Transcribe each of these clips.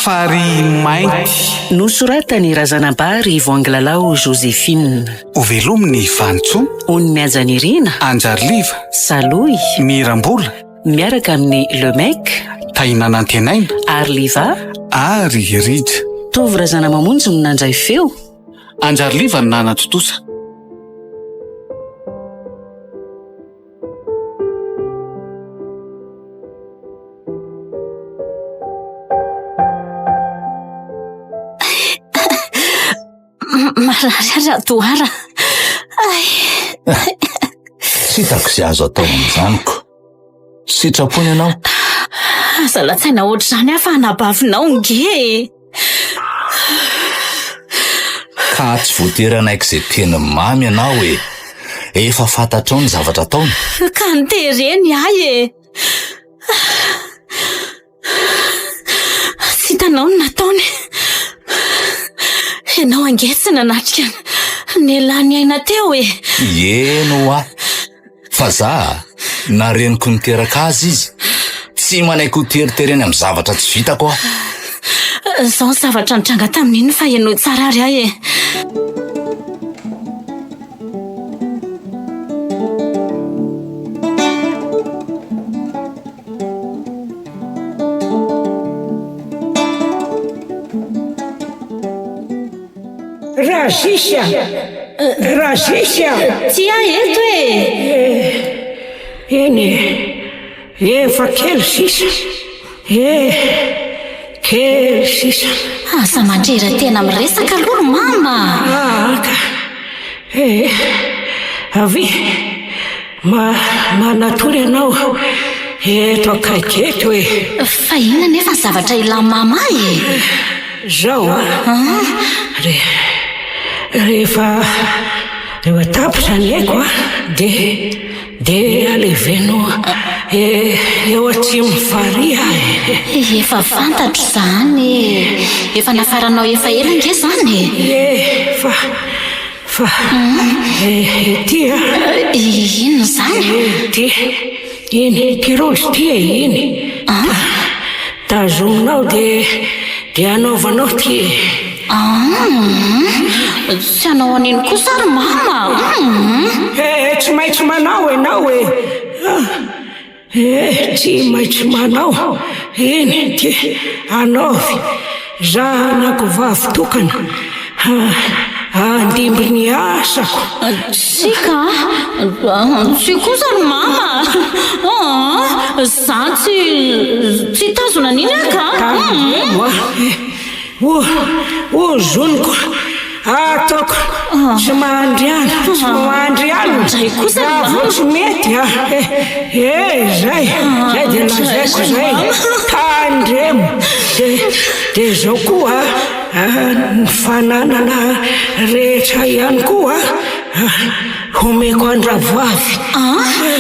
Farihy mainty. Nosoratan'i Razanabary Voangilalao Joséphine. Hovelomin'i Vanintsoa. Onimihajanirina. Anjariliva. Salohy. Mirambola. Miaraka amin'ny Le Mec. Tahina Nantenaina. Ary Liva. Ary Rija. Tovo Razanamamonjy no nandray feo. Anjariliva no nanatontosa. Marary ahy Ratoara. Ay. Tsy hitako izay azo atao amin'izany ko. Sitrapony ianao. Aza latsaina ohatr'izany aho fa anabavinao nge e. Ka tsy voatery hanaiky izay teny mamy ianao e. Efa fantatrao ny zavatra ataony. Ka nitereny ahy e. Tsy hitanao ny nataony. Ianao ange tsy nanatrika ny aina teo e. Eny hoa. Fa za, na reniko niteraka azy izy, tsy manaiky ho teritereny amin'ny zavatra tsy vitako aho. Izao ny zavatra nitranga tamin'iny fa henoy tsara ary ahy e. Razisy a! Razisy a! Tsy ahy eto e! Eny e! Efa kely sisa e! Kely sisa. Aza mandrera-tena miresaka aloha ry mama! Aa ka! E! Avia! Ma, manatory ianao eto akaiky eto e! Fa inona anefa ny zavatra ilan'i mama ahy e? Izao a! Re, rehefa, rehefa tapitra ny aiko a, dia, dia aleveno e, eo atsimon'ny farihy aho e! Efa fantatro izany e! Efa nafaranao efa ela ange izany e! Ie, fa. Fa ety a! Inona izany? Ety, iny ity raozy ity e, iny. Tazominao dia dia anaovanao ity e. Ah, tsy hanao an'iny kosa ry mama. Eh, tsy maintsy manao ianao e. Eh, tsy maintsy manao, eny ty, anaovy, zanako vavy tokana, handimby ny asako. Tsia ka, tsia kosa ry mama a, za tsy, tsy hitazona an'iny aho ka. Tandremo a. O, ozoniko, ataoko tsy mandry andro, tsy mandry alina, raha vao tsy mety a, eh, zay, zay dia lazaiko zay, tandremo, dia, dia izao koa a, ny fananana rehetra ihany koa a, homeko an-dravavy,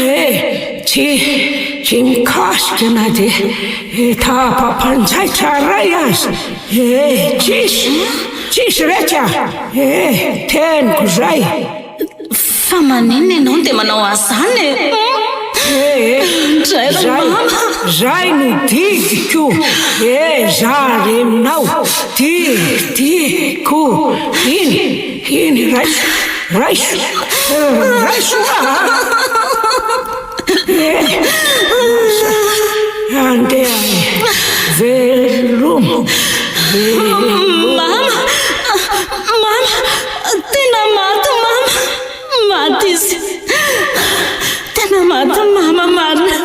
eh, tsy, tsy mikasika na dia tapa-panjaitra iray aza. Eh, tsisy, tsisy retsy a! Eh, teniko zay! Fa maninona ianao no dia manao an'izany e? Eh, eh, zay, zay no didiko! Eh, za reninao, didiko! Iny, iny, raiso, raiso, raiso a! Eh, lasa andeha veloma, veloma. Mama, mama, tena maty mama, maty izy. Tena maty mama marina.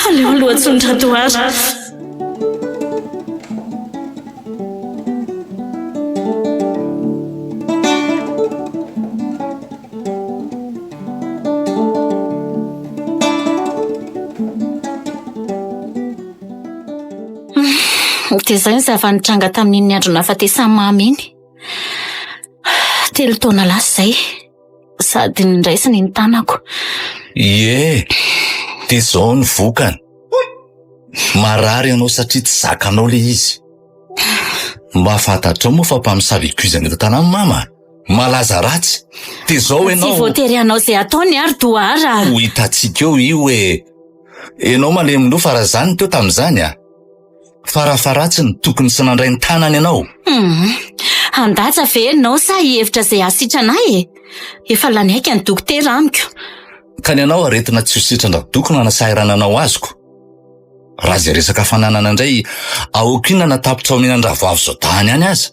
Aleo aloha antsoin'i Radoara. Dia izay ny zava-nitranga tamin'iny andro nahafatesan'i Mamy iny. Telo taona lasa izay, sady nindraisiny ny tanako. Ie, dia izao ny vokany. Marary ianao satria tsy zakanao ilay izy. Mba fantatrao moa fa mpamosavy écuse any eto an-tanàna mama? Malaza ratsy. Dia izao Tsy ianao. voatery hanao izay ataony ary Doara. Ho hitantsika eo io e. Ianao malemy loha fa raha izany no teo tamin'izany a. Farafaharatsiny tokony tsy nandray ny tanany ianao. Hum. Handatsa ve ianao sa hihevitra izay hahasitrana ahy e? Efa lany haika ny dokotera amiko. Ka ny anao aretina tsy ho sitran-dRadoko no anasahirananao azoko. Raha izay resaka fananana indray, aoka inona na tapitra omena an-dRavoavy zaodahiny any aza.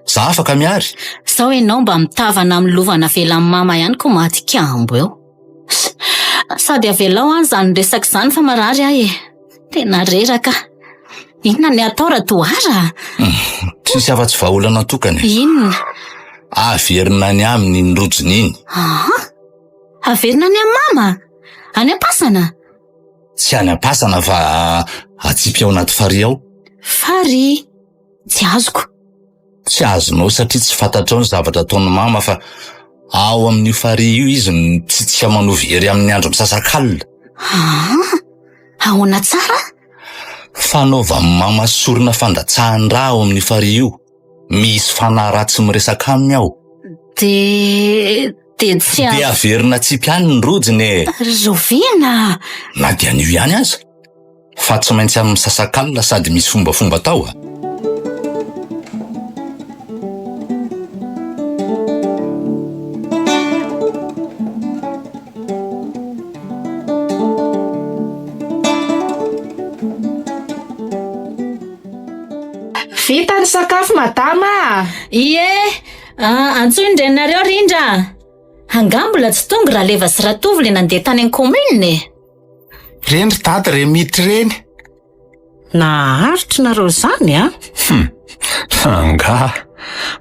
Za afaka mihary. Sao ianao mba mitavana amin'ny lova navelan'i mama ihany koa maty kambo eo. Sady avelao any izany resaka izany fa marary aho e. Tena reraka aho. Inona ny atao Radoara? Tsisy afa-tsy vahaolana tokana e. Inona? Averina any aminy iny rojony iny. Aha! Averina any amin'i mama? Any am-pasana? Tsy any am-pasana fa atsipy ao anaty farihy ao. Farihy? Tsy azoko. Tsy azonao satria tsy fantatrao ny zavatra ataon'i mama fa ao amin'io farihy io izy mitsitsika manovy hery amin'ny andro misasakalina. Aa! Ahoana tsara? Fanaovan'i mama sorona fandatsahan-drà ao amin'io farihy io. Misy fanahy ratsy miresaka aminy ao. Dia dia tsy Dia averina atsipy any ny rojony e! Rahoviana? Na dia anio ihany aza. Fa tsy maintsy amin'ny misasakalina sady misy fombafomba atao a! Vita ny sakafo madama a! Ie! Antsoy ny reninareo Rindra a! Angaha mbola tsy tonga Raleva sy Ratovo le nandeha tany amin'ny commune e? Reny ry dada re miditra ireny. Naharitra nareo izany a! Hum, fa angaha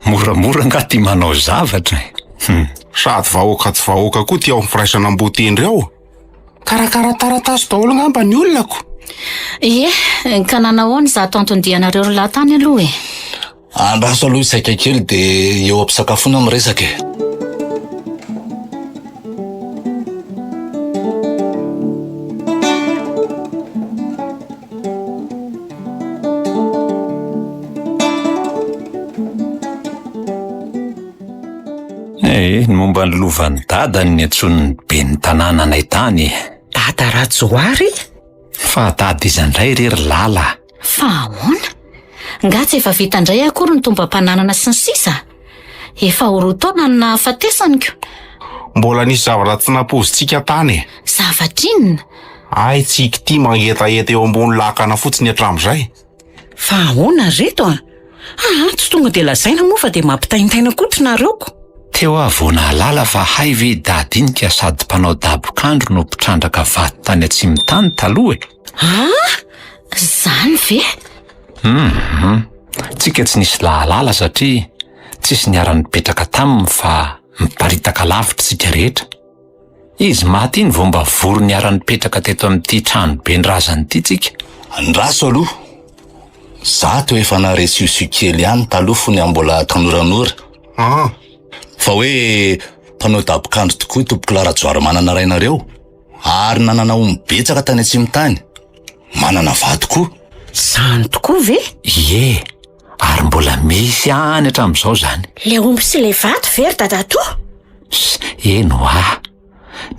moramora angaha ty manao zavatra e? Hum. Sady vahoaka tsy vahoaka koa ty ao amin'ny firaisana Ambohitendry ao. Karakara taratasy daholo angamba ny olona ko. Ie, ka nanahoana izato anton-dianareo roa lahy tany aloha e? Andraso aloha isaika kely dia eo am-pisakafoana miresaka e. Eh, ny momba ny lovan'i Dada no niantsoan'ny ben'ny tanàna anay tany e. Dada Rajohary? Fa Dada iza indray re ry Lala? Fa ahoana? Nga tsy efa vita indray akory ny tombam-pananana sy ny sisa? Efa ho roa taona no nahafatesany ko. Mbola nisy zavatra tsy nampoizintsika tany e. Zavatra inona? Hay tsiky ity mangetaheta eo ambony lakana fotsiny hatramin'izay. Fa ahoana ry reto a? Aa tsy tonga dia lazaina moa fa dia mampitaintaina koa ty nareo ko. Teo aho vao nahalala fa hay ve i Dadinika sady mpanao dabok'andro no mpitrandraka vato tany atsimo tany taloha e! Aa! Zany ve? Hum! Tsika tsy nisy nahalala satria tsisy niara-nipetraka taminy fa miparitaka lavitra isika rehetra. Izy maty iny vao mba vory niara-nipetraka teto amin'ity tranoben-drazana ity tsika. Andraso aloha. Za toa efa nahare siosio kely ihany taloha fony aho mbola tanoranora. Ah. Fa hoe mpanao dabok'andro tokoa i Tompokolahy Rajoharimanana rainareo ary nanana omby betsaka tany atsimo tany. Manana vady koa. Izany tokoa ve? Ie, ary mbola misy any hatramin'izao izany. Ilay omby sy ilay vato ve ry dadatoa? Ss, eny hoa.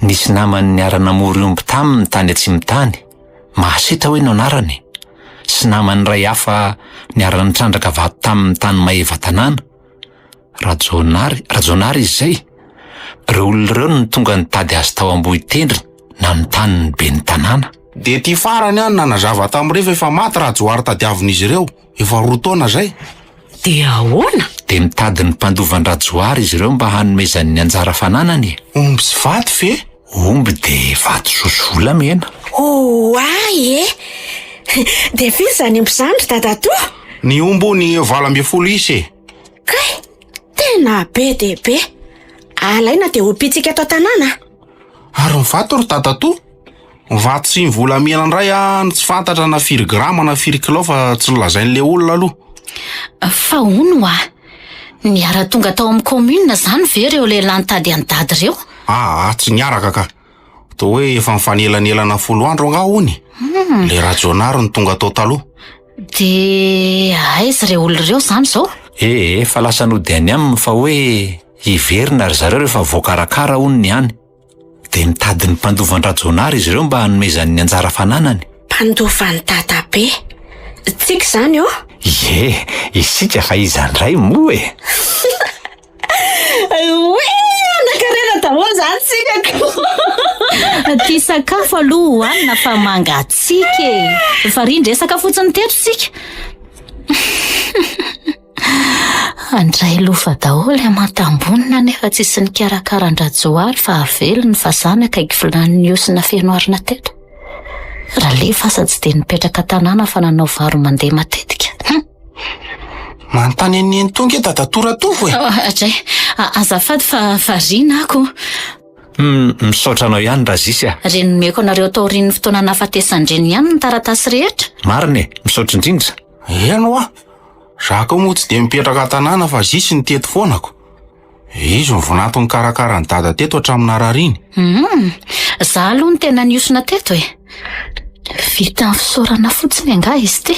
Nisy namany niara-namory omby taminy tany atsimo tany, Mahaseta hoe no anarany, sy namany iray hafa niara-nitrandraka vato taminy tany Maevatanàna. Rajaonary, Rajaonary izy izay. Ireo olona ireo no tonga nitady azy tao Ambohitendrina, nanontany ny ben'ny tanàna. Dia ity farany aho no nanazava tamin'ireo fa efa maty Rajohary tadiavin'izy ireo, efa roa taona izay. Dia ahoana? Dia mitady ny mpandova an-dRajohary izy ireo mba hanomezany ny anjara fananany e. Omby sy vato ve? Omby dia vato soa volamena. Oay e! Dia firy izany omby izany ry dadatoa? Ny omby hono 18 isa e. Kay! Tena be dia be! Alaina dia ompiantsika ato an-tanàna. Ary ny vato ry dadatoa? Ny vato sy ny volamena indray an, tsy fantatra na firy grama na firy kilao fa tsy nolazain'ilay olona aloha. Fa hono hoa, niara-tonga tao amin'ny commune izany ve ireo lehilahy nitady an'i Dada ireo? Aa, tsy niaraka ka. Toa hoe efa nifanelanelana folo andro angaha hono e. Ilay Rajaonary no tonga tao taloha. Dia aiza ireo olona ireo izany izao? Ee, efa lasa nody any aminy fa hoe. Hiverina ry zareo rehefa voakarakara hono ny any. Dia mitady ny mpandova an-dRajaonary izy ireo mba hanomezany ny anjara fananany. Mpandova an'i Dadabe. Tsika izany ô? Ie, isika fa iza indray moa e? Oe, anakarena daholo izany tsika ko. Ty sakafo aloha hohanina fa mangatsiaka e. Varian-dresaka fotsiny teto tsika. Handray lova daholo aman-tambonina nefa tsisy nikarakara an-dRajohary fa avelony fa zany akaiky vilanin'ny osy nafenoarina teto. Ralefa aza tsy dia nipetraka an-tanàna fa nanao varo-mandeha matetika. Hum! Manontany an'i Neny tonga e dadatoa Ratovo e! Oh, Adray, azafady fa variana ako. Hum, misaotra anao ihany Razisy a! Re nomeko anareo taorian'ny fotoana nahafatesan-dreny ihany ny taratasy rehetra. Marina e, misaotra indrindra. Eny hoa, za koa moa tsy dia mipetraka an-tanàna fa zisy ny teto foana ko. Izy no vonato nikarakara an'i dada teto hatramin'ny narariny. Hum, za aloha no tena nihosona teto e. Vitan'ny fisaorana fotsiny angaha izy ity?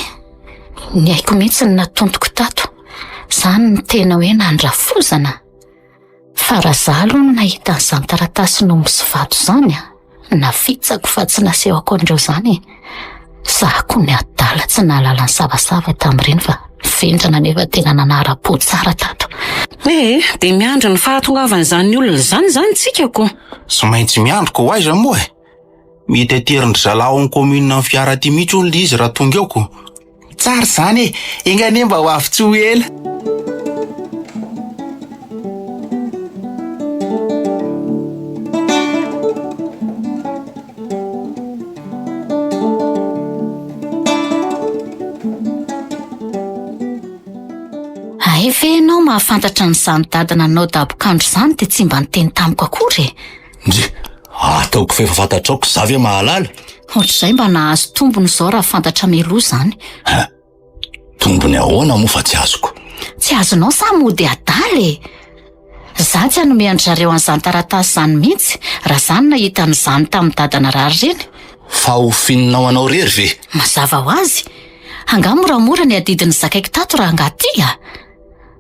Ny aiko mihitsy no natontoko tato. Izany no tena hoe nandrafozana. Fa raha za aloha no nahita an'izany taratasin'omby sy vato izany a, nafitsako fa tsy nasehoko an'ireo izany e. Za koa ny adala tsy nahalala ny savasava tamin'ireny fa vendrana nefa tena nanara-po tsara tato. Eh, dia miandry ny fahatongavan'izany olona izany izany tsika ko. Tsy maintsy miandry ko ho aiza moa e? Mety aterin-dry zalahy ao amin'ny commune amin'ny fiara aty mihitsy hono le izy raha tonga eo ko. Tsara izany e! Enga anie mba ho avy tsy ho ela. Hay ve ianao mahafantatra an'izany dada nanao dabok'andro izany dia tsy mba niteny tamiko akory e? Ndry, ataoko f'efa fantatrao ko za ve mahalala? Ohatr'izay mba nahazo tombony izao raha fantatra mialoha izany. Ha, tombony ahoana moa fa tsy azoko? Tsy azonao sa mody adala e? Za tsy hanome an-dry zareo an'izany taratasy izany mihitsy raha za no nahita an'izany tamin'i dada narary ireny. Fa ho fininao anao irery ve? Mazava ho azy. Angaha moramora ny adidin'ny zakaiko tato raha angaha ty a?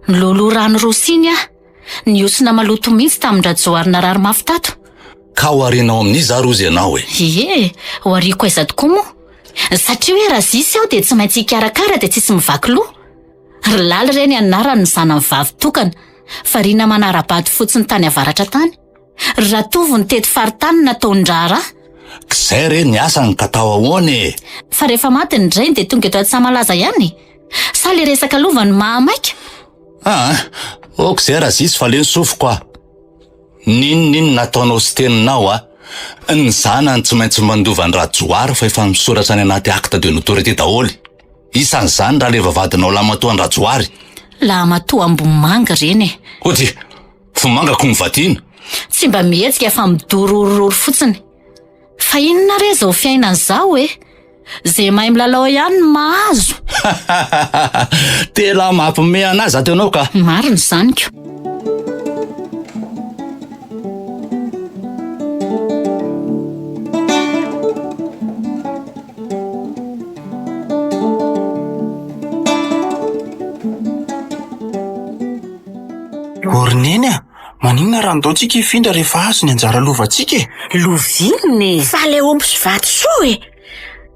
Niloloha rano roa siny aho. Nihosina maloto mihitsy tamin-dRajohary narary mafy tato. Ka ho arianao amin'iza ary ozy ianao e? Ie, ho ariako aiza tokoa moa? Satria hoe raha zisy aho dia tsy maintsy hikarakara dia tsisy mivaky loha. Ry Laly re ny anarany ny zanany vavy tokana. Variana manara-bady fotsiny tany avaratra tany. Ry Ratovo nitety faritany nataon-draharaha. K'izay re ny asany ka tao ahoana e? Fa rehefa maty ny rainy dia tonga eto Antsahamalaza ihany e? Sa le resaka lova no mahamaika? Aa, ok zay Razisy fa leo ny sofiko a! N'inon'inona ataonao sy teninao a! Ny zanany tsy maintsy mandova an-dRajohary fa efa misoratra any anaty acte de notoriété daholo. Isan'izany Raleva vadinao lahimatoa an-dRajohary. Lahimatoa Ambohimanga ireny e! Ody, vomanga ko mivadiana. Tsy mba mihetsika fa midororororo fotsiny. Fa inona re izao fiainana izao e? Ze mahay milalao ihany no mahazo. Tena mampime anah zato ianao ka. Marina izany ko. O ry Neny a! Maninona raha ndao tsika hifindra rehefa azo ny anjara lovantsika e? Lova inona e? Fa le omby sy vatosoa e!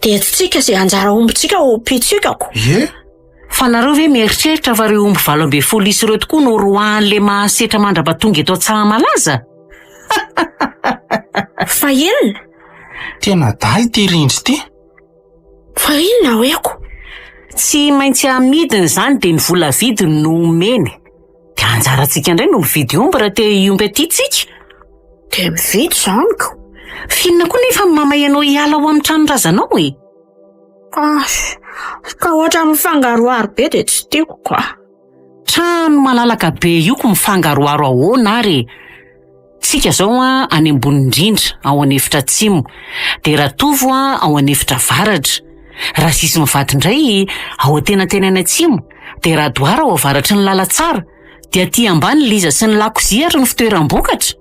Dia tsy tsika izay anjara ombintsika ho mpitsikako. Ie? Fa nareo ve mieritreritra fa ireo omby 18 isa ireo tokoa no roahan'le mahasetra mandrapatonga eto Antsahamalaza? Fa inona? Tena adala ity rindry ity. Fa inona hoeko? Tsy maintsy amidiny izany dia ny vola vidiny no omeny. Dia anjarantsika indray no mividy omby raha te hiompy aty tsika. Dia mividy izany ko. F'inona koa nefa no mamay anao hiala ao amin'ny tranon-drazanao e? Ah, ka ohatran'ny mifangaroharo be dia tsy tiako ka. Trano malalaka be io ko mifangaroharo ahoana ary e? Tsika zao an any ambony indrindra ao an'efitra atsimo, dia Ratovo an ao an'efitra avaratra. Razizy mivady indray ao antenantenany atsimo, dia Radoara ao avaratry ny lalantsara, dia aty ambany Liza sy ny lakozia ary ny fitoeram-bokatra.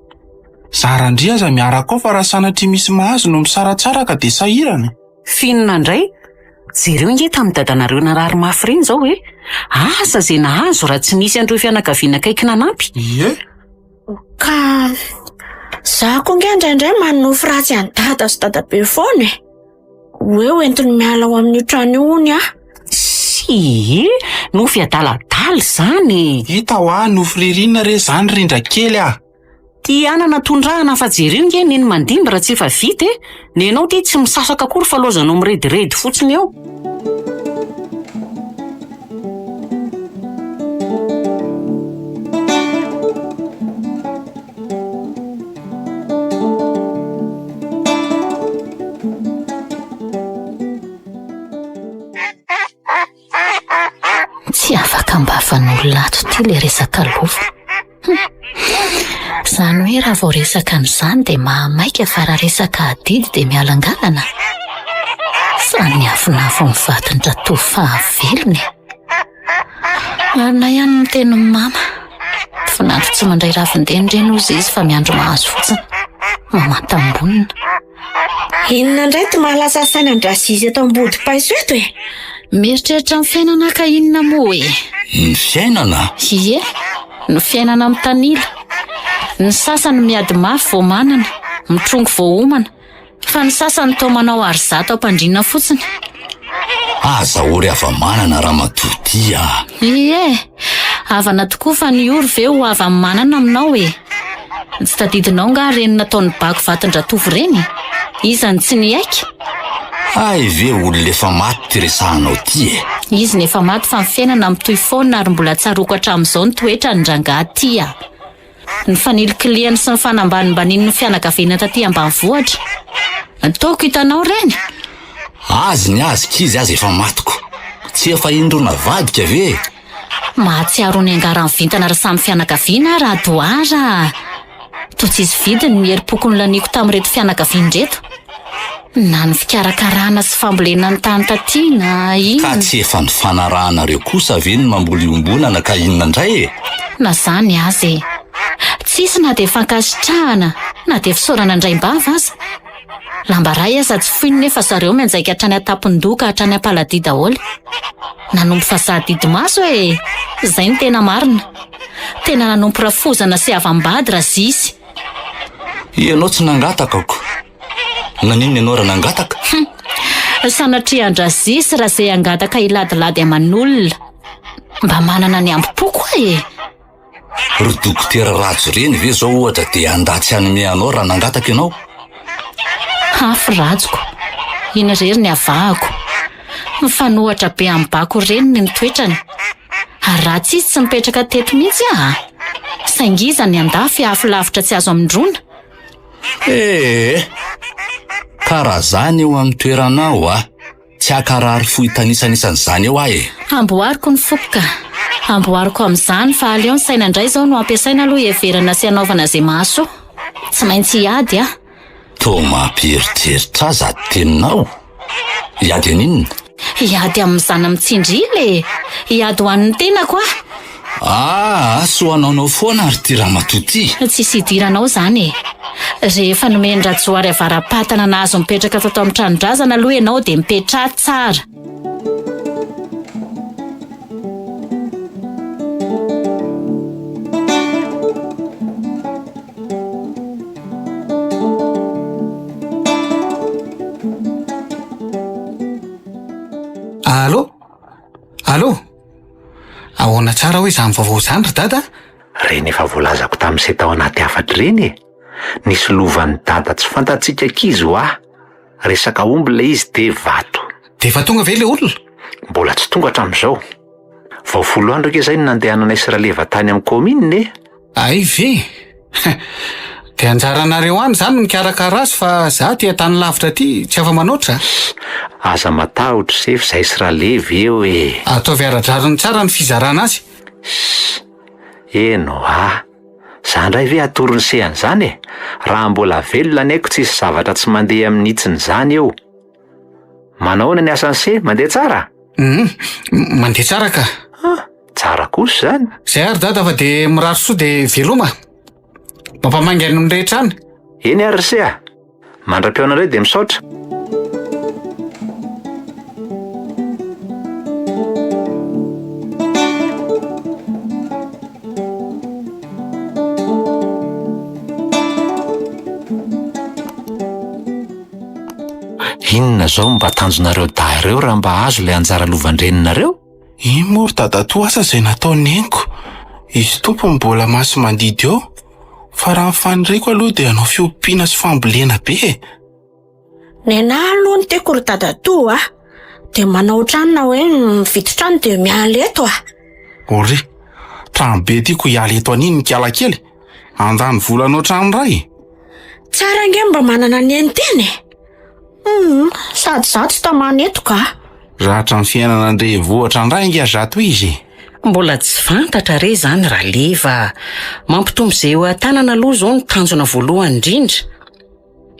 Zara ndry aza miaraka ao fa raha sanatria misy mahazo no misaratsaraka dia sahirana e. F'inona indray? Jereo nge tamin'ny dadanareo narary mafy ireny izao e! Asa izay nahazo raha tsy nisy an'ireo fianakaviana akaiky nanampy. Ie. Ka za koa ange indraindray manonofy ratsy an'i dada sy dadabe foana e. Hoe ho entiny miala ao amin'io trano io hono aho. Tsia, nofy adaladala izany e. Hita hoa, nofy ririnina re izany rindra kely ah. Ty anana tondrahana fa jereo nge neny mandimby raha tsy efa vita e! Nenao ty tsy misasaka akory fa lozanao mirediredy fotsiny eo. Tsy afaka ambavan'olona ato ity le resaka lova. Izany hoe raha vao resaka an'izany dia mahamaika fa raha resaka adidy dia mialangalana? Sa ny avonavon'ny vadin-dRatovo fahavelony e? Marina ihany ny tenin'i Mama. Vinanto tsy mandray ravin-deny ireny hozy izy fa miandry mahazo fotsiny. Mamantam-bonona. Inona indray ity mahalasa saina an-dRazizy eto ambody paiso eto e? Mieritreritra ny fiainana ka inona moa e? Ny fiainana? Ie, ny fiainana mitanila. Ny sasany miady mafy vao manana, mitrongy vao homana. Fa ny sasany toa manao arizato am-pandriana fotsiny. Aza ory hava-manana ramatoa ty a! Ie, havana tokoa fa ny ory ve ho hava-manana aminao e? Tsy tadidinao nga ireny nataon'i Bako vaton-dRatovo ireny? Iza no tsy niaiky? Hay ve olona efa maty ty resahanao ty e? Izy no efa maty fa ny fiainana mitohy foana ary mbola tsaroako hatramin'izao ny toetrany rangahy ty a! Ny fanilikilihany sy ny fanambanimbaniany ny fianakaviana taty ambanivohitra. Ataoko hitanao ireny? Azy ny azy k'izy aza efa matiko. Tsy efa indroa navadika ve e? Mahatsiaro ny angaran'ny vintana ry samy fianakaviana aho Radoara a! Toa tsisy vidiny ny herim-poko nolaniako tamin'ireto fianakaviana ireto. Na ny fikarakarana sy fambolena ny tany taty na Ka inona. tsy efa nifanarahanareo kosa ve ny mamboly iombonana ka inona indray e? Na izany aza e! Tsisy na dia fankasitrahana na dia fisaorana indraim-bava aza. Lamba iray aza tsy foiny nefa zareo mianjaika hatrany an-tampon-doha ka hatrany am-paladia daholo. Nanompo vazaha didimaso e! Izay no tena marina. Tena nanompo rafozana sy havam-bady Razisy. Ianao tsy nangataka ko. Naninona ianao raha nangataka? Hum! Sanatria an-dRazisy raha izay hangataka hiladilady aman'olona. Mba manana ny hambom-poko aho e! Ry dokotera Rajo ireny ve izao ohatra dia handà tsy hanome anao raha nangataka ianao? Hafy rajoko. Iny irery ny avahako. Mifanohatra be amin'ny bako reniny ny toetrany. Ary ratsy izy tsy nipetraka teto mihitsy aa. Saingy iza ny andafy afo lavitra tsy azo amindroana? Ee, ka raha za ny eo amin'ny toeranao a, tsy hakarary fo hitanisan'isan'izany eo aho e. Amboariko ny foko ka. Amboariko amin'izany fa aleo ny saina indray izao no ampiasaina aloha hiheverana sy hanaovana izay mahasoa. Tsy maintsy hiady aho. Toa mampieritreritra ahy izato teninao. Hiady an'inona? Hiady amin'ny zana-mitsindry ila e! Hiady ho an'ny tenako aho. Aa, soa anaonao foana ary ity ramatoa ity. Tsisy idiranao izany e! Rehefa nomen-dRajohary avara-patana nahazo nipetraka tato amin'ny tranon-drazana aloha ianao dia mipetraha tsara. Allô? Allô? Ahoana tsara hoe izany vaovao izany ry dada? Ireny efa voalazako tamin'ise tao anaty hafatra ireny e! Nisy lovan'i dada tsy fantatsika ankizy hoa! Resaka omby ilay izy dia vato. Dia efa tonga ve ilay olona? Mbola tsy tonga hatramin'izao. Vao folo andro ange izay no nandehananay sy Raleva tany amin'ny kaominina e! Hay ve? Dia anjaranareo any izany ny mikarakara azy fa za aty an-tany lavitra aty tsy afa-manoatra a! Aza matahotra sefo izay sy Ralevy eo e! Ataovy ara-drariny tsara ny fizarana azy. Ss! Eny hoa! Za ndray ve atoron'i se an'izany e! Raha mbola velona anie ko tsisy zavatra tsy mandeha amin'ny hitsiny izany eo! Manahoana ny asan'i se? Mandeha tsara? Hum, mandeha tsara ka! Ah! Tsara kosa izany. Zay ary dada fa de mirary soa de veloma. Mampamangy an'ny rehetra any. Eny ary ry se a! Mandra-pihaona indray dia misaotra. Inona izao no mba tanjonareo dahy ireo raha mba azo ilay anjara lovan-dreninareo? Iny moa ry dadatoa asa izay nataon'i neniko. Izy tompony mbola masi-mandidy eo. Fa raha ny faniriako aloha dia hanao fiompiana sy fambolena be e! Nenah aloha ny tiako ry dadatoa a! Dia manao trano na hoe mividy trano dia miala eto a! Ore, trano be tiako hiala eto an'iny ny kialakely. Handany vola hanao trano iray e! Tsara ange mba manana ny ain-tena e! Hum, sady izaho tsy tamana eto ka! Zatra ny fiainana an-drenivohitra indray ange zato izy e! Mbola tsy fantatra re izany Raleva a! Mampitombo izay eo an-tanana aloha izao no tanjona voalohany indrindra.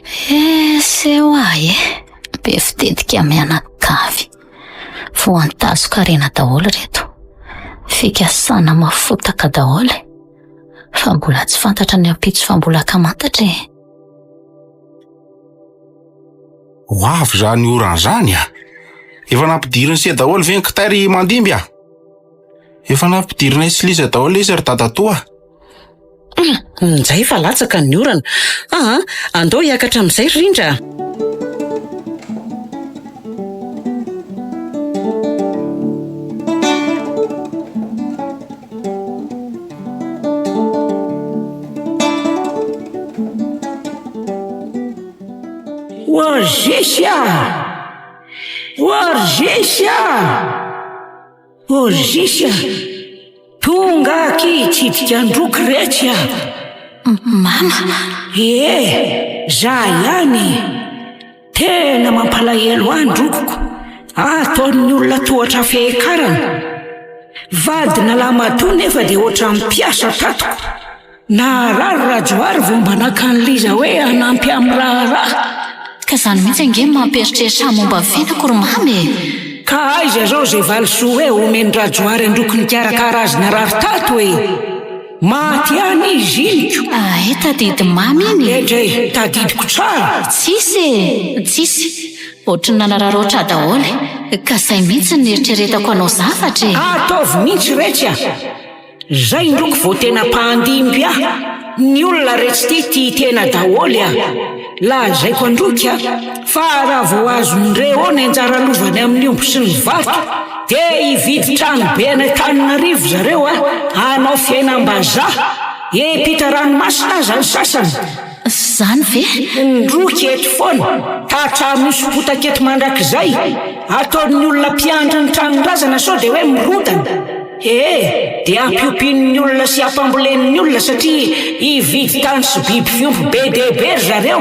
He, seho ahy e! Be fitetika mianakavy. Voantazo-karena daholo ireto. Fikasana mafotaka daholo. Fa mbola tsy fantatra ny ampitso fa mbola akamantatra e. Ho avy izany orana izany a! Efa nampidirin'i se daholo ve ny kitay ry Mandimby a? Efa nampidirinay sy Liza daholo ilay izy ry dadatoa a! Injay fa latsaka ny orana. Aa, andao hiakatra amin'izay ry Rindra a! Orgis a! Orgis a! Orgis a! Tonga aky hitsidika an-droky retsy a! Mama! Ee, za ihany e! Tena mampalahelo ahy ny rokiko, ataon'ny olona tohatra fehekarana. Vadina lahimatoa nefa dia ohatran'ny mpiasa tatiko. Naharary Rajohary vao mba naka an'i Liza hoe hanampy amin'ny raharaha. Ka izany mihitsy ange no mampieritreritra ahy momba ny fiainako ry Mama e! Ka aiza izao izay valisoa hoe omen-dRajohary an-droky nikarakara azy narary tato e! Maty ihany izy iny ko! Hay tadidy Mama iny e! Endrey, tadidiko tsara! Tsisy e! Tsisy! Ohatry ny nanararaotra ahy daholo! Ka izay mihitsy no nieritreretako hanao zavatra e! Ataovy mihitsy retsy a! Zay ndroko vao tena mpandimby ahy, ny olona retsy ty tia tena daholo a! Lazaiko androky a, fa raha vao azon-dreo ny anjara lovany amin'ny omby sy ny vato dia hividy trano be any Antananarivo zareo a, hanao fiainam-bazaha, hiampita ranomasina aza ny sasany. Zany ve? Ndroky eto foana, tatra misopotaka eto mandrakizay, ataon'ny olona mpiandry ny tranon-drazana sao dia hoe mirodana. Ee, dia ampiompian'ny olona sy ampambolen'ny olona satria hividy tany sy biby fiompy be dia be ry zareo.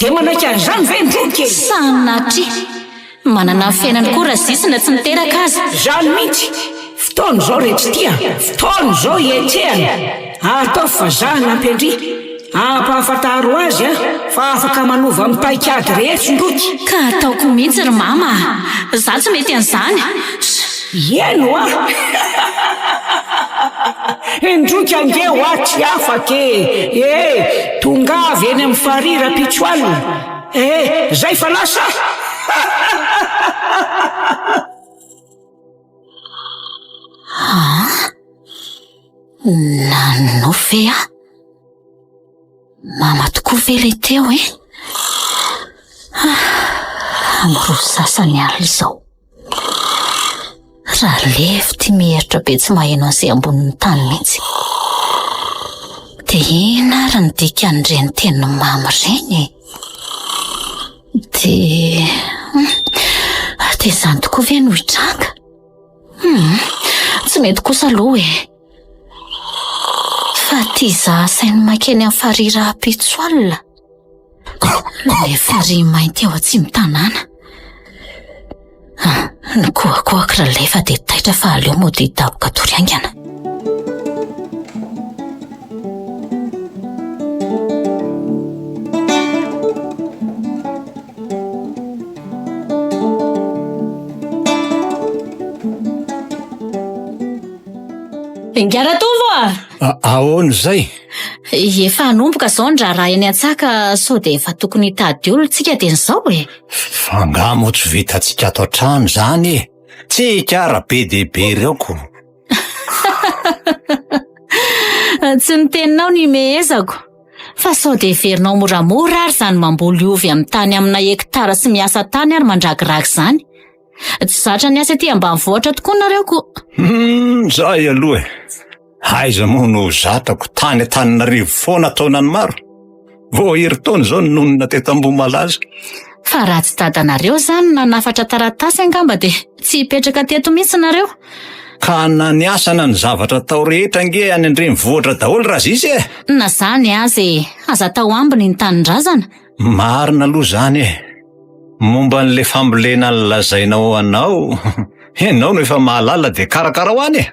Dia manaiky an'izany ve ndroky e? Sanatria! Manana ny fiainany koa Razisy na tsy niteraka aza. Zany mihitsy! Fotoana izao re tsy tia, fotoana izao hietsehana. Ataovy fa za hanampy an-dry. Ampahafantaro azy an, fa afaka manova amin'ny paik'ady rehetra ndroky. Ka ataoko mihitsy ry mama a! Za tsy mety an'izany! Eny hoa! Ndroky ange hoa tsy afaka e! E! Tongava eny amin'ny farihy rahampitso alina. E! Zay fa lasa! Aa! Nanonofy ve aho? Mama tokoa ve ilay teo e? Ah, amin'ny roa sasany alina izao. Ralevy ity miheritra be tsy maheno an'izay ambonin'ny tany mihitsy. Dia inona ary ny dikan'ireny tenin'i Mama ireny e? Dia... Hmm, dia izany tokoa ve no hitranga? Hmm, tsy mety kosa aloha e. Fa ity izaho asainy mankeny amin'ny farihy rahampitso alina. Ilay farihy mainty ao atsimo-tanàna. Ah, nikohakohako Ralefa dia taitra fa aleo mody hidaboka hatory haingana. Ingahy-Ratovo a! Ahoana izay? Efa hanomboka izao ny raharaha eny an-tsaha ka sao dia efa tokony hitady olona tsika dieny izao e! Fa angaha moa tsy vitantsika ato an-trano izany e? Tsika ara be dia be ireo ko. Tsy ny teninao no imehezako. Fa sao dia heverinao moramora ary izany mamboly ovy amin'ny tany amina hektara sy miasa tany ary mandragiragy izany. Tsy zatra ny asa aty ambanivohitra tokoa nareo ko. Hum, zay aloha e. Aiza moa no zatrako tany Antananarivo foana taonany maro. Vao herintaona izao no nonina teto Ambohimalaza. Fa raha tsy dadanareo izany nanafatra taratasy angamba dia tsy hipetraka teto mihitsy nareo. Ka na ny asa na ny zavatra atao rehetra ange any an-drenivohitra daholo Razisy e! Na izany aza e, aza atao ambiny ny tanindrazana. Marina aloha izany e! Momba an'ilay fambolena lazainao anao, ianao no efa mahalala dia karakarao any e!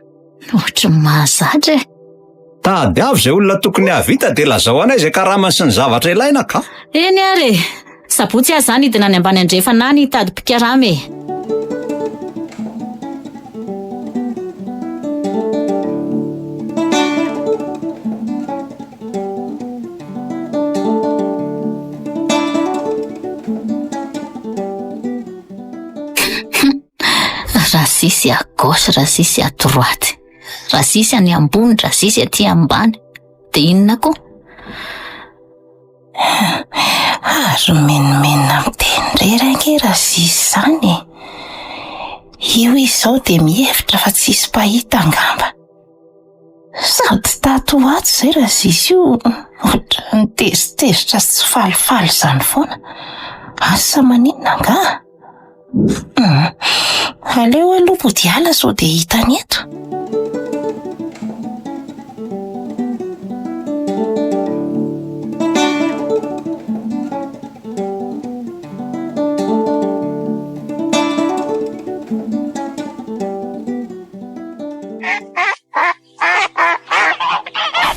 Ohatry ny mahazatra e! Tadiavo izay olona tokony hahavita dia lazao anay izay karamany sy ny zavatra ilaina ka! Eny ary e! Sabotsy aho izany hidina any ambany andrefana any hitady mpikarama e! Razisy à gauche, razisy à droite. Razisy any ambony, razisy aty ambany. Dia inona koa? Ary mimenomenona miteny irery ange Razisy izany e. Io izy izao dia mihevitra fa tsisy mpahita angamba. Sady tato ho ato izay Razisy io ohatran'ny tezitezitra sy tsy falifaly izany foana. Asa maninona angaha? Aleo aloha mody hiala sao dia hitany eto.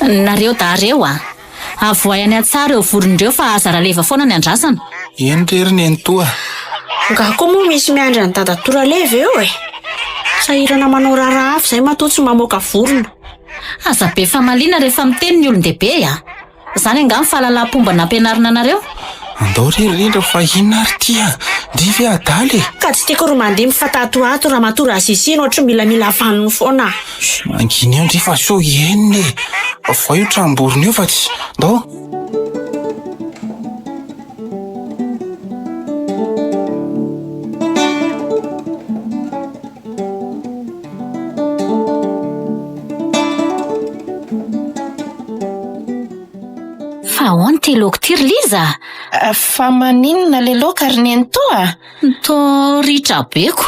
Nareo dahy reo a! Avoahy any an-tsaha ireo vorona ireo fa aza raleva foana ny andrasana. Eny re ry nenitoa. Nga koa moa misy miandry an'i dadatoa Raleva eo e! Sahirana manao raharaha hafa izay matoa tsy mamoaka vorona. Aza be famaliana rehefa miteny ny olon-dehibe a! Izany angaha ny fahalalam-pomba nampianarina anareo? Andao re rindra fa inona ary ity a! Ndry ve adala e! Ka tsy tiako ry mandimby fa tato ho ato ramatoa Razisy iny ohatry milamila vanony foana. Mangina eo ndry fa sao henona e! Avoay io tranom-borona io fa tsy. Ndao! Fa ahoana ity laoka ity ry Liza? Fa maninona le laoka ry nenitoa? Toa ritra be ko.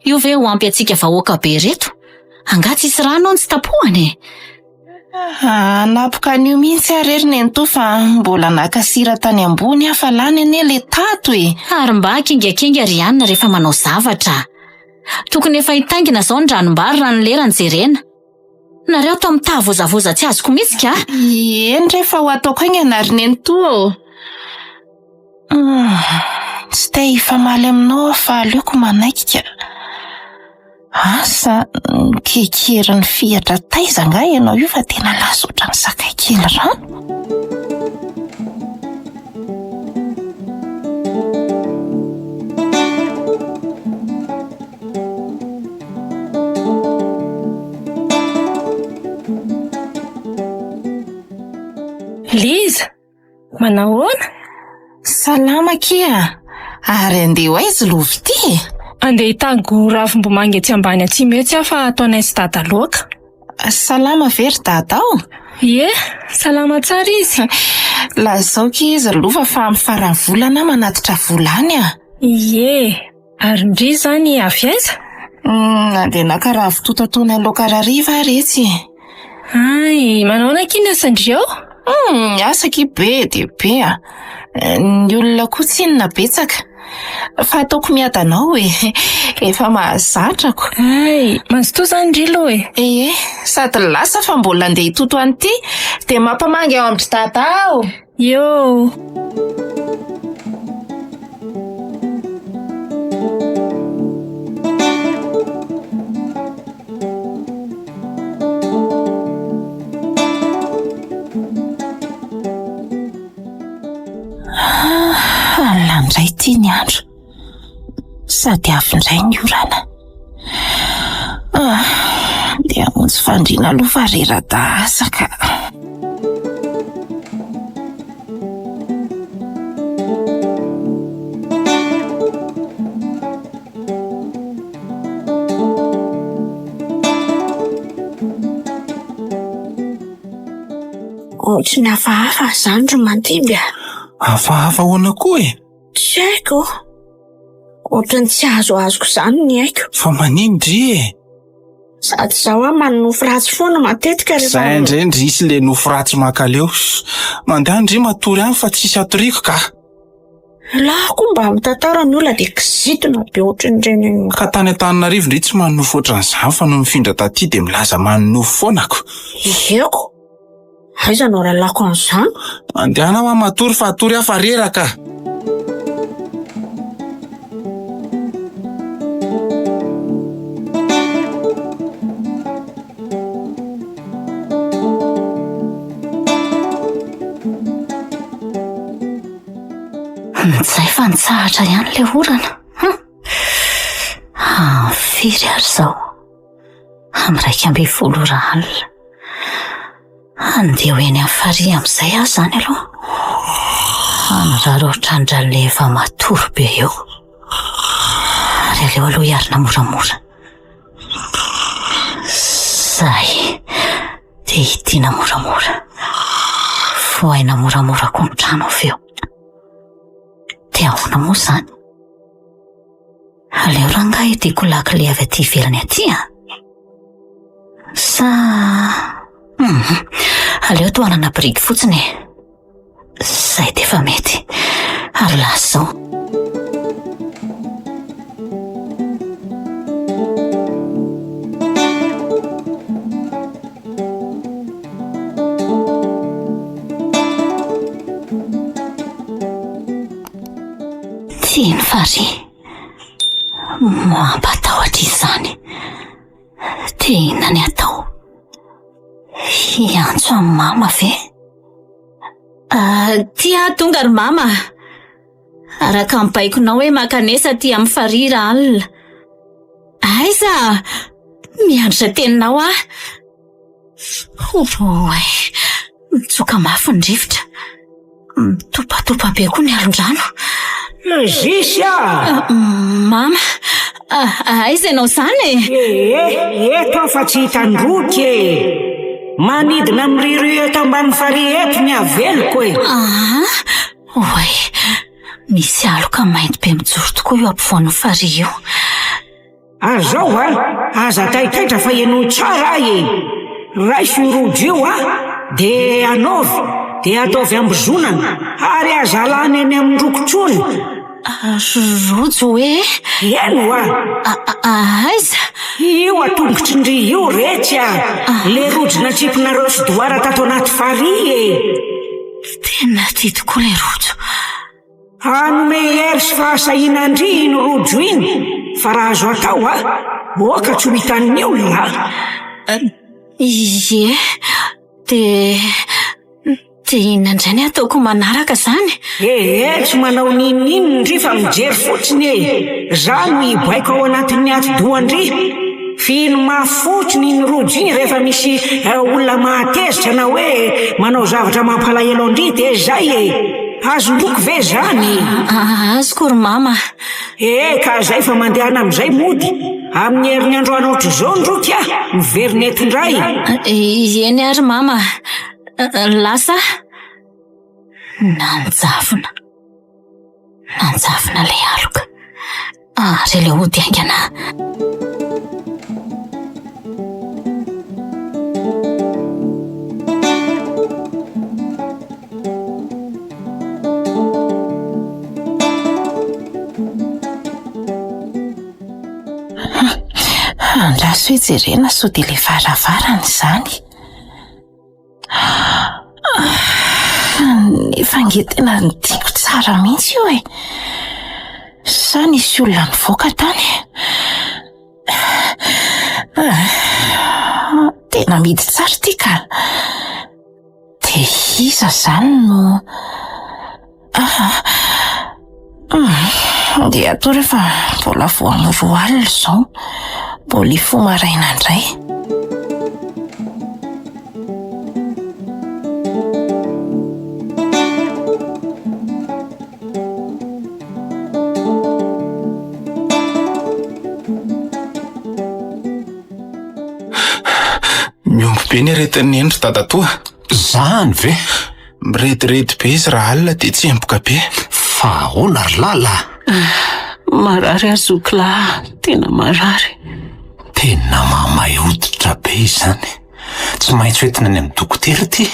Io ve ho ampy antsika vahoaka be ireto? Angaha tsisy rano ao ny tsy tapohana e? Hanapoka an'io mihitsy aho re ry nenitoa fa mbola naka sira tany ambony aho fa lany anie le tato e! Ary mba kingakinga ry anona rehefa manao zavatra. Tokony efa hitaingina izao ny ranombary raha ny lera no jerena. Nareo atao mitavozavoza tsy azoko mihitsy ka! Eny re fa ho ataoko haingana ry nenitoa ô! Tsy te hifamaly aminao aho fa aleoko manaiky ka. Asa, kekerin'ny fihatra taiza angaha ianao io fa tena lasa ohatran'ny sakay kely rano? Liza! Manahoana? Salama akia! Ary andeha ho aiza lovy ity e? Andeha hitango ravimbomanga etsy ambany atsimo etsy aho fa ataonay sy dada loaka. Salama ve ry dada ao? Ie, salama tsara izy. Lazao akia izy ry lova fa amin'ny faran'ny volana aho manatitra vola any a! Ie, Ary ndry izany avy aiza? Nandeha naka ravitoto ataonay laoka harariva aho retsy e. Hay, manahoana akia ny asan-dry ao? Ny asa akia be dia be a. Ny olona koa tsinona betsaka. Fa ataoko miadana ao e. Efa mahazatra ko. Hay, mazotoa izany ndry aloha e. Ee, sady lasa fa mbola andeha hitoto an'ity dia mampamangy ao amin-dry dada aho. Eo. Ah, alina indray ity ny andro. Sady avy indray ny orana. Ah, dia hamonjy fandriana aloha fa rera-dahasa ka. Ohatry ny hafahafa izany ry Mandimby a! Hafahafa ahoana koa e? Tsy haiko. Ohatry ny tsy azoazoko izany ny aiko. Fa manino dry e? Sady izaho aho manonofy ratsy foana matetika rehefa. Zay indray ndry sy le nofy ratsy mankaleo. Mandeha ndry matory any fa tsisy atoriako ka. Lahy koa mba mitantara ny olona dia kizitina be ohatran'ireny. Ka tany Antananarivo ndry tsy manonofy ohatran'izany fa nony nifindra taty dia milaza manonofy foana ko. Ieko. Aiza no ahalalako an'izany? Mandehana hoa matory fa hatory aho fa reraka. Mijay fa nitsahatra ihany ilay orana. Hum. Ah, firy ary izao? Amin'ny 11 ora alina. Handeha ho eny amin'ny farihy amin'izay aho izany aloha. Hanararaotra an-dRale efa matory be eo. Ary aleo aloha hiarina moramora. Zay. Dia hidiana moramora. Vohaina moramora koa ny trano avy eo. Dia ahoana moa izany? Aleo rangahy ity lakile avy aty ivelany aty a! Sa hum, aleo tohanana biriky fotsiny e! Zay dia efa mety. Ary lasa izao. Tiany farihy. Mampatahotra izany. Dia inona ny atao? Hiantso an'i mama ve? Ah, ty aho tonga ry mama. Araka ny baikonao hoe makanesa aty amin'ny farihy rahalina. Aiza? Miandry izay teninao aho. Oay, mitsoka mafy ny rivotra. Mitopatopa be koa ny alon-drano. Zisy a! Mama, aiza ianao izany e? Ee, eto aho fa tsy hitan-droky e! Manidina miriorio eto ambany farihy eto ny aveloko e! Aa, oay, misy aloka mainty be mijoro tokoa eo ampovoan'ny farihy io. Ary zao a, aza taitaitra fa henoy tsara ahy e! Raiso io rojo io a, de anaovy, de ataovy ambozonana, ary aza alana eny amin-droko tsony. Rojo hoe? Eny oa! Aiza? Io atongotry ndry io retsy a! Le rojo natsipinareo sy Doara tato anaty farihy e! Tena tia tokoa le rojo. Hanome hery sy fahasahiana an-dry iny rojo iny fa raha azo atao a, oka tsy ho hitan'ny olona a! Ie, dia dia inona indray ny ataoko manaraka izany? Ee, tsy manao n'inon'inona ndry fa mijery fotsiny e! Za no hibaiko ao anatin'ny atidohan-dry. Fihino mafy fotsiny iny rojo iny rehefa misy olona mahatezitra na hoe manao zavatra mampalahelo an-dry dia zay e! Azon-droky ve zany? Azoko ry mama. Ee ka zay fa mandehana amin'izay mody. Amin'ny herin'ny androany ohatr'izao ny roky a! Miverina eto indray. Eny ary mama. Lasa aho. Nanjavona. Nanjavona ilay aloka. Ary aleo hody haingana. Andraso hoe jerena sao dia ilay varavarana izany. Nefa ange tena tiako tsara mihitsy io e. Sa nisy olona nivoaka tany? Tena mihidy tsara ity ka. Dia iza izany no... Dia atao rehefa mbola vao amin'ny roa alina izao. Mbola hifoha maraina indray. Mihombo be ny aretin'i Neny ry dadatoa. Zany ve? Mirediredy be izy raha alina dia tsemboka be. Fa ahoana ry Lala? Marary aho zoky lahy, tena marary. Tena mamay hoditra be izany. Tsy maintsy hoentina any amin'ny dokotera ity.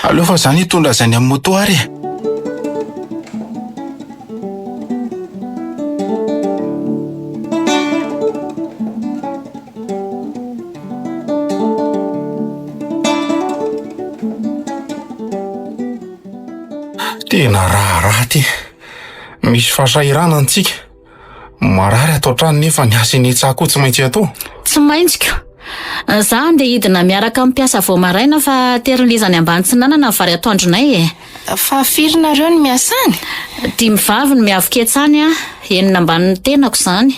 Aleo fa zany hitondra azy any amin'ny moto ary e. Tena raharaha ty. Misy fahasahiranana antsika. Marary ato an-trano nefa ny asa eny an-tsaha koa tsy maintsy atao. Tsy maintsy ko. Za andeha hidina miaraka amin'ny mpiasa vao maraina fa terin'i Liza any Ambanitsinanana ny vary atoandronay e. Fa firy nareo no miasa any? Dimy vavy no miavoketsa any an, enina ambanin'ny tenako izany.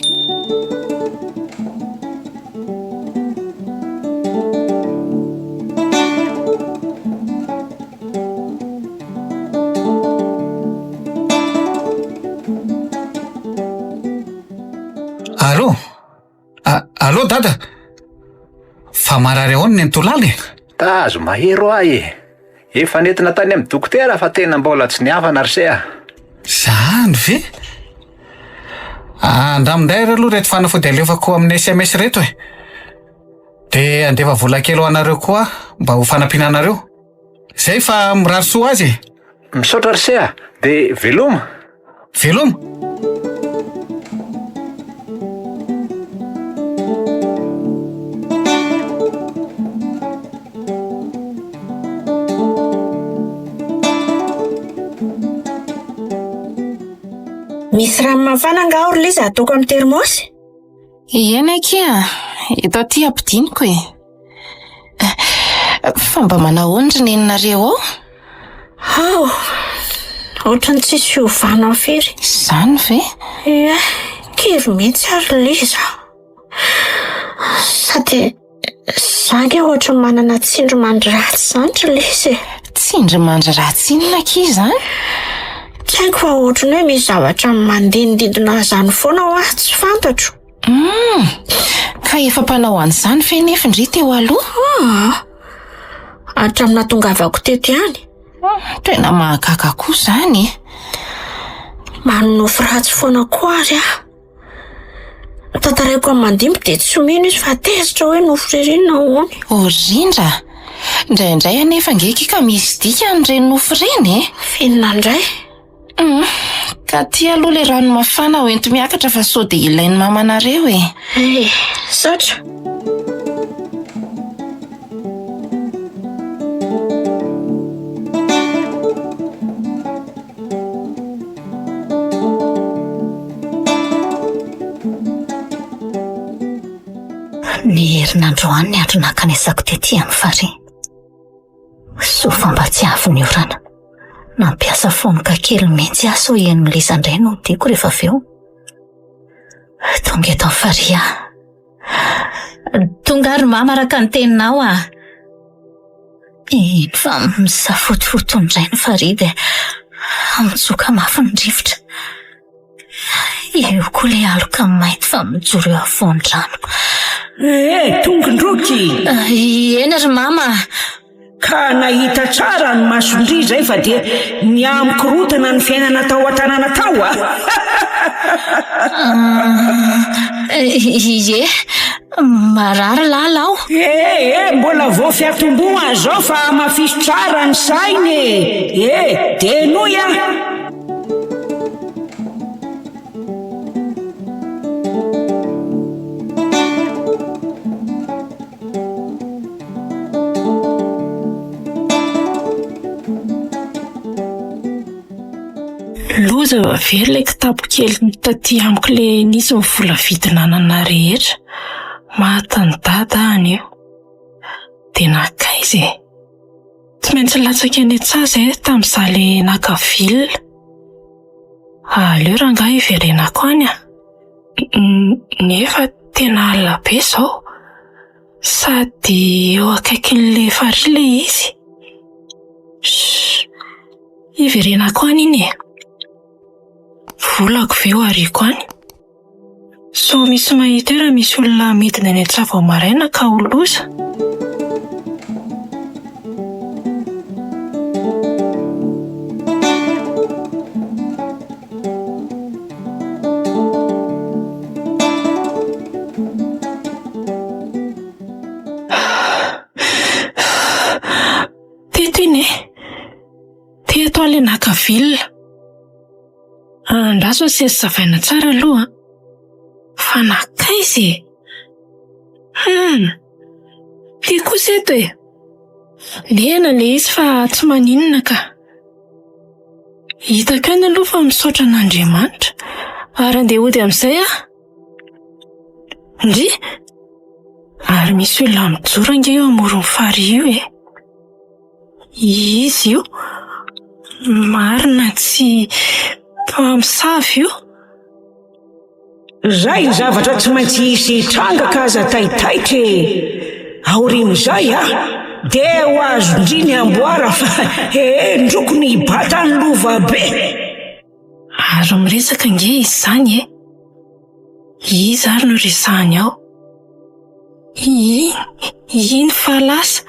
Allô? Allô dada? Fa marary ahoana ny Antolala e? Tazo mahery hoa e! Efa nentina tany amin'ny dokotera fa tena mbola tsy nihavana ry se a! Zany ve? Andramo indray ary aloha ireto fanafody alefako amin'ny sms ireto e! Dia handefa vola kely ho anareo koa aho mba ho fanampiana anareo. Zay fa mirary soa azy e! Misaotra ry se a! Dia veloma! Veloma! Misy rano mafana angaha ao ry Liza ataoko amin'ny thermos? Eny akia, eto aty ampidiniko e. Fa mba manahoana ry neninareo ao? Ao, ohatran'ny tsisy fiovana firy. Izany ve? Ie, kivy mihitsy aho ry Liza. Sady za ange ohatran'ny manana tsindrimandry ratsy izany ry Liza e. Tsindrimandry ratsy inona akia izany? Tsy haiko fa ohatran'ny hoe misy zavatra mandinodidina ahy izany foana hoa, tsy fantatro. Hum, ka efa mpanao an'izany ve nefa ndry teo aloha? Ah, hatramin'ny nahatongavako teto ihany. Tena mahagaga koa izany e. Manonofy ratsy foana koa ary aho. Tantaraiko amin'i Mandimby dia tsy mino izy fa tezitra hoe nofy ririnina hono. Oh rindra! Indraindray anefa ange kika misy dikany ireny nofy ireny e! F'inona indray? Hum, ka aty aloha ilay rano mafana ho enti-miakatra fa sao dia ilain'ny mamanareo e! Eh, misaotra. Ny herinandroany ny andro nankanesako tety amin'ny farihy. Soa fa mba tsy avy ny orana. Nampiasa fonoka kely mihitsy aho sao henon'i Liza indray no hodiako rehefa avy eo. Tonga eto amin'ny farihy aho. Tonga ary mama araka ny teninao ah. Iny fa misafotofoto indray ny farihy dia mitsoka mafy ny rivotra. Eo koa ilay aloka mainty fa mijoro eo afovoan-drano. Eh, tonga ndroky! Eny ry mama! Ka nahita tsara ny masondry izay fa dia nihamikorontana ny fiainana tao an-tanàna tao a! Ie, marary lala aho. Eh, eh, mbola vao fiatombohana izao fa hamafiso tsara ny saina e! Eh, dia henoy aho. Loza fa very ilay kitapo kely taty amiko ilay nisy ny vola vidin'anana rehetra. Matin'i Dada aho anio. Dia nankaiza e? Tsy maintsy latsaka eny an-tsaha izay tamin'izaho ilay naka villa. Aleo rangahy hiverenako any a! Nefa tena alina be izao. Sady eo akaikin'ilay farihy ilay izy. Shh! Hiverenako any iny e! Volako ve ho ariako any? Sao misy mahita eo raha misy olona midina eny an-tsaha vao maraina ka ho loza? Teto iny e! Teto aho ilay naka villa. Andraso asiana savaina tsara aloha an! Fa nankaiza e? Hum! Ty kosa eto e! Lena ilay izy fa tsy maninona ka. Hitako ihany aloha fa misaotra an'Andriamanitra. Ary andeha hody amin'izay aho. Ndry! Ary misy olona mijoro ange eo amoron'ny farihy io e! Iza io? Marina tsy mpamosavy io? Zay ny zavatra tsy maintsy hisy hitranga ka aza taitaitra e! Aorian'izay a! Dia ho azon-dry ny amboara fa ee ndroko ny hibata ny lova be! Ary miresaka ange izy izany e! Iza ary no resahany ao? Iny, iny fa lasa.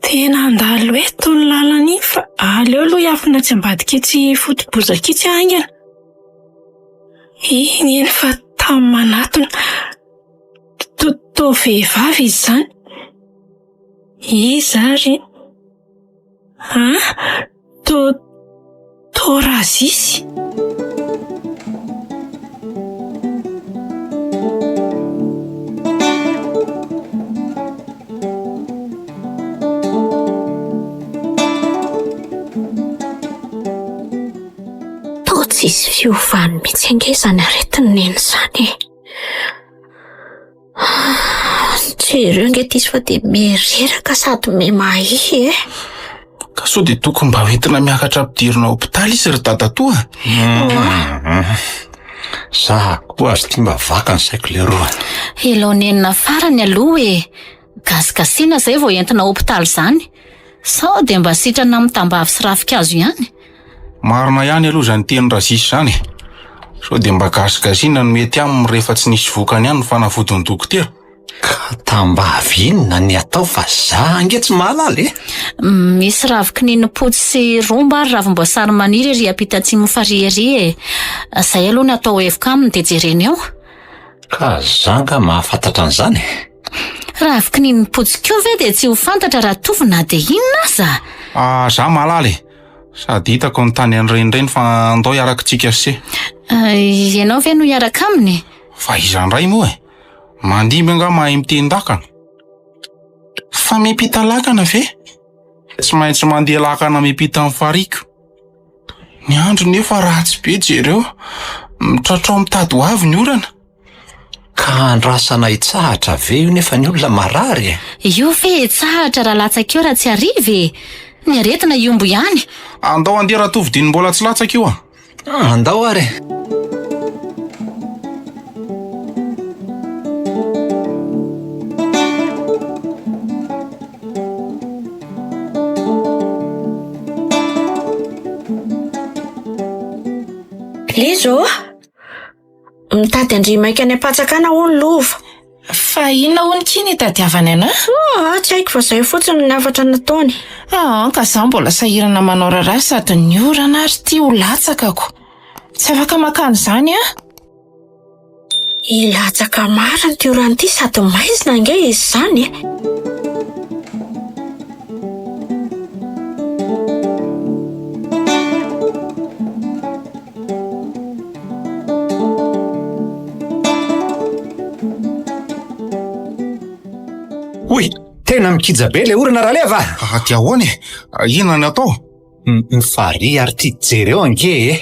Tena handalo eto ny lalana iny fa aleo aloha hiafina atsy ambadika etsy foto-bozaka itsy haingana. Iny iny fa tamy manatona. To- Toa vehivavy izy izany. Iza ary iny? An? To to razisy. Toa tsisy fiovany mihitsy ange izany aretin'i Neny izany e. Jereo ange ty izy fa dia miha-reraka sady miha-mahia e. Ka sao dia tokony mba hoentina miakatra ampidirina hopitaly izy ry dadatoa a? Za koa aza ity mba vaka ny saiko leroa. Elao nenina farany aloha e. Gasigasiana izay vao entina hopitaly izany. Sao dia mba sitrana amin'ny tambavy sy ravinkazo ihany. Marina ihany aloha izany tenin'i Razisy izany e. Sao dia mba gasigasiana no mety aminy rehefa tsy nisy vokany ihany ny fanafodin'ny dokotera. Ka tambavy inona ny atao fa za ange tsy mahalala e. Misy ravin-kininimpotsy sy romba ary ravim-boasary maniry ery ampita atsimon'ny farihy ery e. Izay aloha no atao hevoka aminy dia jerena eo. Ka za nga mahafantatra an'izany e. Ravin-kininimpotsy koa ve dia tsy ho fantatra raha tovo na dia inona aza? Ah, za mahalala e. Sady hitako ny tany an'irenireny fa andao hiaraka tsika sy se. Ianao ve no hiaraka aminy? Fa iza indray moa e? Mandimby angaha mahay miteny-dakana? Fa miampita lakana ve? Tsy maintsy mandeha lakana miampita ny fariko. Ny andro nefa ratsy be jereo. Mitratrao mitady ho avy ny orana. Ka andrasana hitsahatra ve io nefa ny olona marary e? Io ve hitsahatra raha latsaka eo raha tsy hariva e? Ny aretina hiombo ihany. Andao andeha Ratovo diny mbola tsy latsaka io a! Andao ary e! Liza ô! Mitady an-dry Maika any am-pantsakana hono Lova. Fa inona hono ity no itadiavany anà? Ah, tsy haiko fa izay fotsiny ny hafatra nataony. Ah, ka izaho mbola sahirana manao raharaha sady ny orana ary ity ho latsakako. Tsy afaka maka an'izany aho. Hilatsaka marina ity orana ity sady maizina ange izy izany e. Hoy, tena mikija be le orana Raleva a! Ah, dia ahoana e? Inona ny atao? Ny farihy ary ty jereo ange e!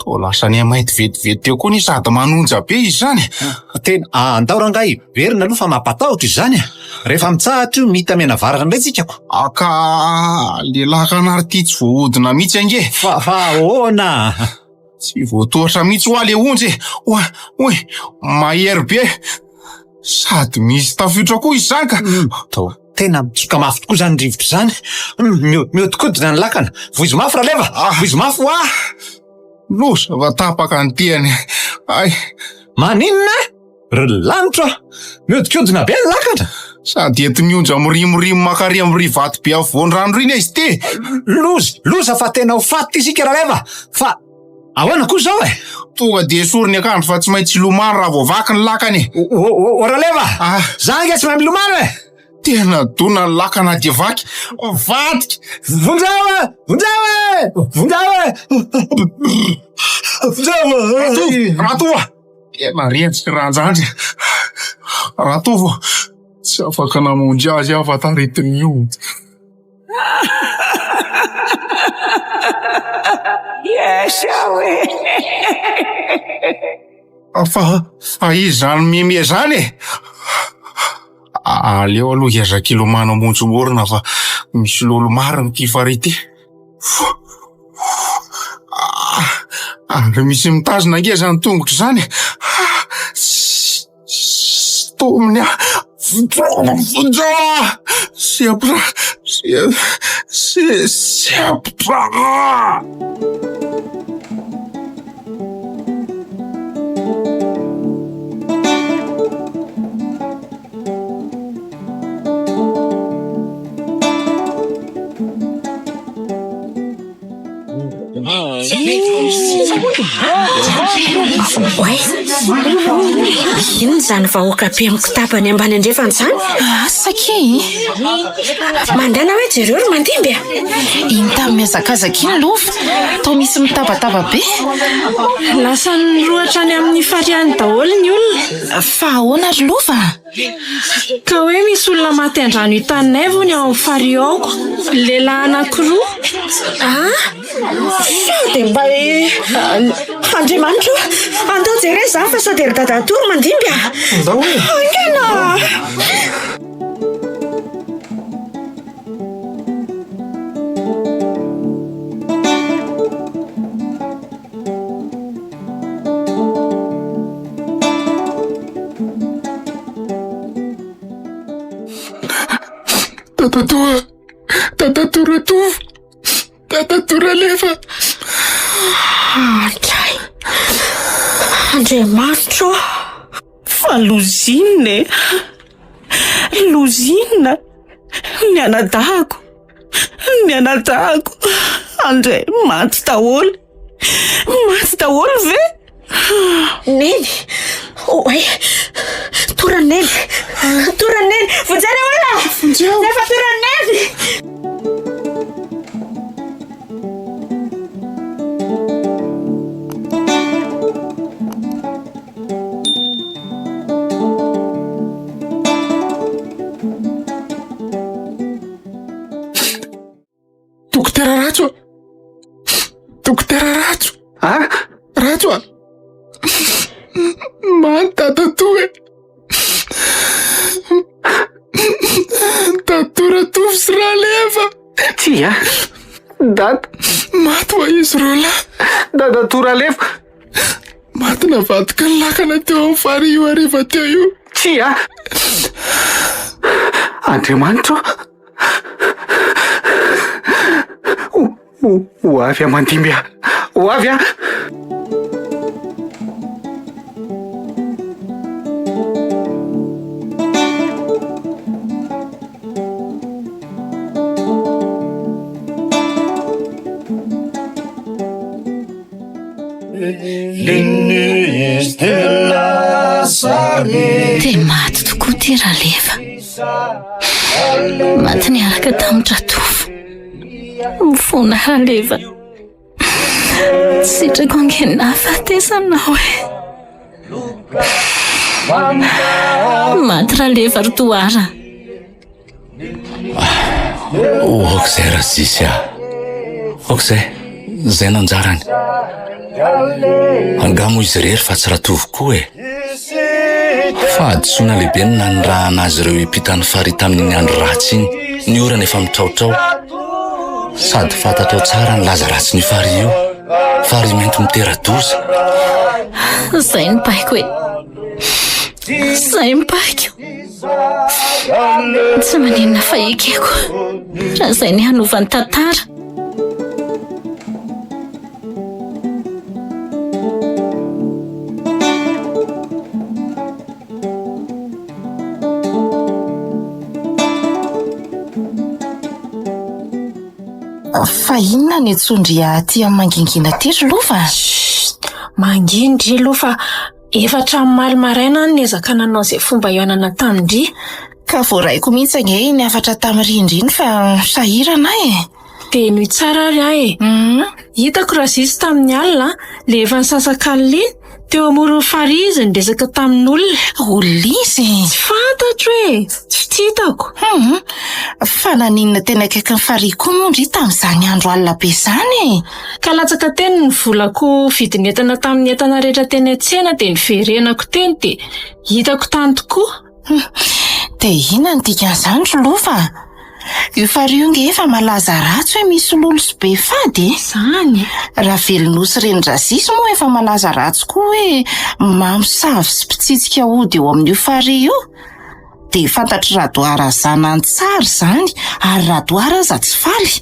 Toa lasa niha-mainty vetivety teo koa anie sady manonja be izy izany. Tena andao rangahy hiverina aloha fa mampatahotra izany a! Rehefa mitsahatra io mita mianavaratra indray tsika ko! Ah ka le lakana ary ty tsy voahodina mihitsy ange! Fa fa ahoana? Tsy voatohatra mihitsy hoa le onja e! Oa oy! Mahery be! Sady misy tafiotra koa izy izany ka! Toa tena mitsoka mafy tokoa izany rivotra izany! Mihodinkodina ny lakana! Voizo mafy Raleva! Voizo mafy hoa! Loza fa tapaka ny tehany! Hay! Maninona? Ry lanitra ô! Mihodinkodina be ny lakana! Sady entin'ny onja mirimorimo mankary amin'ry vato be afovoan-drano ry iny izy ity! Loza! Loza fa tena ho faty isika Raleva! Fa ahoana koa izao e? Tonga dia esory ny akanjo fa tsy maintsy hilomano raha vao vaky ny lakana e! O, o, o, Raleva! Za ange tsy mahay milomano e! Tena dona ny lakana dia vaky. Vadika! Vonjeo e! Vonjeo e! Vonjeo e! Vonjeo e! Ratovo! Tena rendrika ranjandry. Ratovo, tsy afaka namonjy azy aho fa taritin'ny ody. Yes aho e! Fa fa iza izany mime izany e? Aleo aloha hiazaka hilomano hamonjy orona fa misy lolo marina ity farihy ity. Ary misy mitazona ange izany tongotro izany e. Sintominy aho. Vonjeo aho. Sempra, sempra. Oay! Inona izany vahoaka be mikotaba any ambany andrefana izany? Asa akia e! Mandana hoe jereo ry Mandimby a! Iny tany mihazakazaka iny lova, toa misy mitabataba be. Lasa nirohotra any amin'ny farihy any daholo ny olona. Fa ahoana ry lova? Ka hoe misy olona maty an-drano Itaninaivo hono ao amin'ny farihy ao. Lehilahy anankiroa. Ah! Sao dia mba i Andriamanitra o! Andao jereo izany fa sao dia ry dadatoa ry Mandimby a! Andao e! Haingana! Dadatoa, dadatoa Ratovo, dadatoa Ralefa. Andray, Andriamanitra ô! Fa loza inona e? Loza inona? Ny anadahako, ny anadahako, Andray maty daholo. Maty daholo ve? Neny! Oay! Toran'i Neny! Toran'i Neny! Vonjeo re olona! Vonjeo! Efa toran'i Neny! Dokotera Rajo a! Dokotera Rajo! Ah? Rajo a! Maty dadatoa e! Dadatoa Ratovo sy Raleva! Tsia! Dada! Maty ho'a izy ireo lahy! Dadatoa Ralefa! Maty navadika ny lakana teo amin'ny farihy io hariva teo io. Tsia! Andriamanitra o! Ho, ho avy aho mandimby aho. Ho avy aho. Dia maty tokoa ity Ralefa. Maty niaraka tamin-dRatovo. Mifona Raleva. Tsy sitrako ange ny nahafatesanao e. Maty Ralefa ry Tohara. Ok izay Razisy a! Ok izay, izay no anjarany. Angaha moa izy irery fa tsy Ratovo koa e? Fahadisoana lehibe ny nanirahana azy ireo hiampita ny farihy tamin'iny andro ratsy iny, ny orana efa mitraotrao. Sady fantatrao tsara ny laza ratsin'io farihy io, farihy mainty mitera-doza. Izay ny baiko e! Izay ny baiko! Tsy maninona fa ekeko raha izay ny hanova ny tantara. Fa inona ny antsoin-dry aty amin'ny mangingina aty ry Lova? Chut! Manginy ry Lova fa Efa hatramin'ny omaly maraina aho no niezaka nanao izay fomba hihaonana tamin-dry. Ka voaraiko mihitsy ange iny hafatra tamin'i Rindry iny fa sahirana aho e. Dia henoy tsara ary aho e. Hitako Razisy tamin'ny alina, le efa nisasak'alina iny, teo amoron'ny farihy izy niresaka tamin'olona. Olona iza e? Tsy fantatro e! Tsy hitako. Hum, fa naninona teny akaikin'ny farihy koa moa ndry tamin'izany andro alina be izany e? Ka latsaka teny ny volako vidin'entana tamin'ny entana rehetra teny an-tsena dia niverenako teny dia hitako tany tokoa. Hum, dia inona no dikan'izany ry Lova? Io farihy io nge efa malaza ratsy hoe misy lolo sy be fady e! Izany? Ravelonosy renin-dRazisy moa efa malaza ratsy koa hoe mamosavy sy mpitsitsika ody eo amin'io farihy io. Dia fantatr'i Radoara zanany tsara izany ary Radoara aza tsy faly.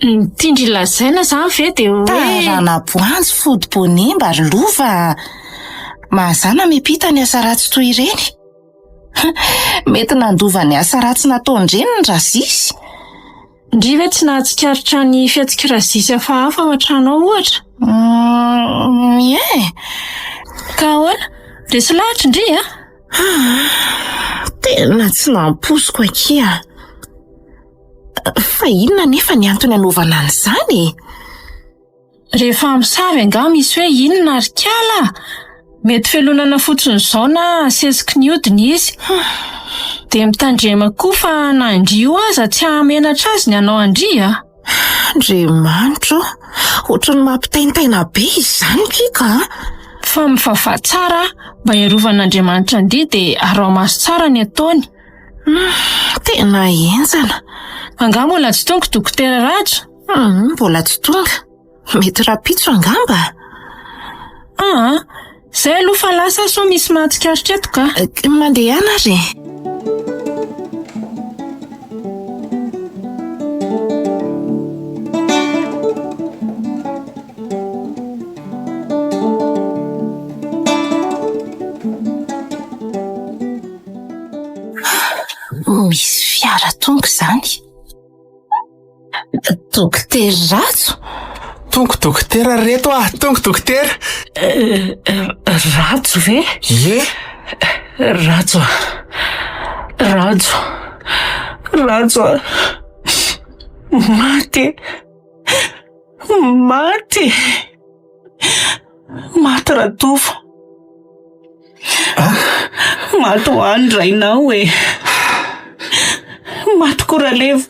Ny tian-dry lazaina izany ve dia hoe. Tarana-boanjo fody bonemba ry Lova a! Mahazana miampita ny asa ratsy toy ireny. Mety nandova ny asa ratsy nataon-dreniny Razisy. Ndry ve tsy nahatsikaritra ny fihetsik'i Razisy hafahafa ao an-trano ao ohatra? Uhm, ie. Ka ahoana? Resy lahatra ndry a? Ah, tena tsy nampoiziko akia. Fa inona anefa ny antony anaovana an'izany e? Rehefa misavy angaha misy hoe inona ry kala a! Mety felonana fotsiny izao na asesiky ny hodiny izy. Dia mitandrema koa fa na an-dry io aza tsy hahamenatra azy ny hanao an-dry a! Andriamanitra ô! Ohatran'ny mampitaintaina be izany kika a! Fa mivavaha tsara mba hiarovan'Andriamanitra an-dry dia araho maso tsara ny ataony. Tena henjana. Angaha mbola tsy tonga Dokotera Rajo? Hum, mbola tsy tonga. Mety rahampitso angamba. Aa, zay aloha fa lasa sao misy mahatsikaritra eto ka. Eh, mandehana ary e. Misy fiara tonga izany. Dokotera Rajo? Tonga dokotera ry reto ah! Tonga dokotera! Rajo ve? Ie! Rajo a! Rajo! Rajo a! Maty e! Maty e! Maty Ratovo. Maty ho ahy ny rainao e. Maty koa Ralevo.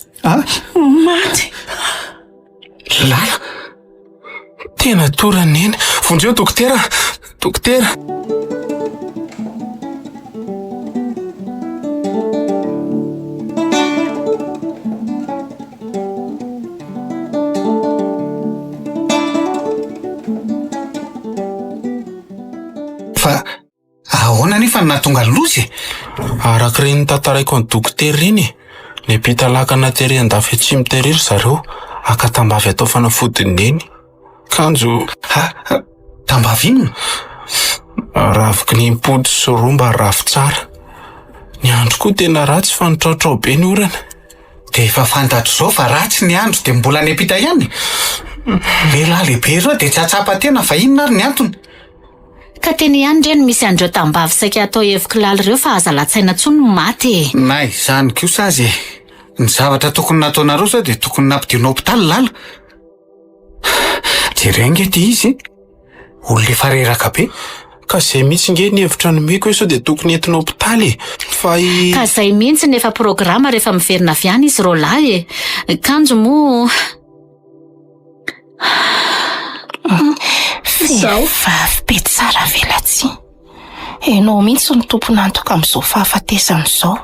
Maty. Lala. Tena torana neny. Vonjeo dokotera. Dokotera. Fa ahoana anefa no nahatonga ny loza e? Araka ireny tantaraiko an'i dokotera ireny e, niampita lakana tery andafy atsimo tery ry zareo haka tambavy atao fanafodin'i Neny. Kanjo. Ha, tambavy inona? Raviky ny impody sy romba ary ravintsara. Ny andro koa tena ratsy fa nitraotrao be ny orana. Dia efa fantatro izao fa ratsy ny andro dia mbola niampita ihany? Lehilahy lehibe ireo dia tsy hahatsapa tena fa inona ary ny antony? Ka teny ihany re no misy an'ireo tambavy saika atao hevoky laly ireo fa aza latsaina intsony ny maty e! Na izany kosa aza e! Ny zavatra tokony nataonareo izao dia tokony nampidirina hopitaly Lala. Jereo ange ity izy e! Olona efa reraka be. Ka zay mihitsy nge ny hevitra nomeko hoe sao dia tokony entina hopitaly e! Fa i. Ka zay mihitsy ny efa programa rehefa miverina avy any izy roalahy e! Kanjo moa. Vehivavy be tsara velatsihy. Ianao mihitsy no tompon'antoka amin'izao fahafatesana izao.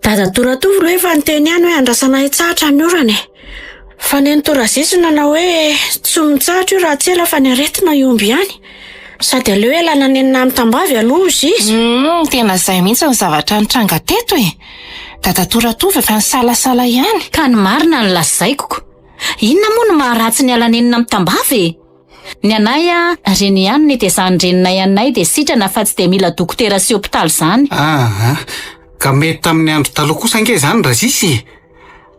Dadatoa Ratovo aloha efa niteny ihany hoe andrasana hitsahatra ny orana e. Fa nenitoa Razisy nanao hoe tsy mitsahatra io raha tsy ela fa ny aretina hihombo ihany. Sady aleo ialana nenina amin'ny tambavy aloha hozy izy. Humm, tena izay mihitsy ny zavatra nitranga teto e. Dadatoa Ratovo efa nisalasala ihany. Ka ny marina no lazaiko. Inona moa no maharatsy ny ala nenina amin'ny tambavy e? Ny anay a, reny ihany nitezan'ny reninay anay dia sitrana fa tsy dia mila dokotera sy hopitaly izany. Aa, ka mety tamin'ny andro taloha kosa ange izany Razisy e!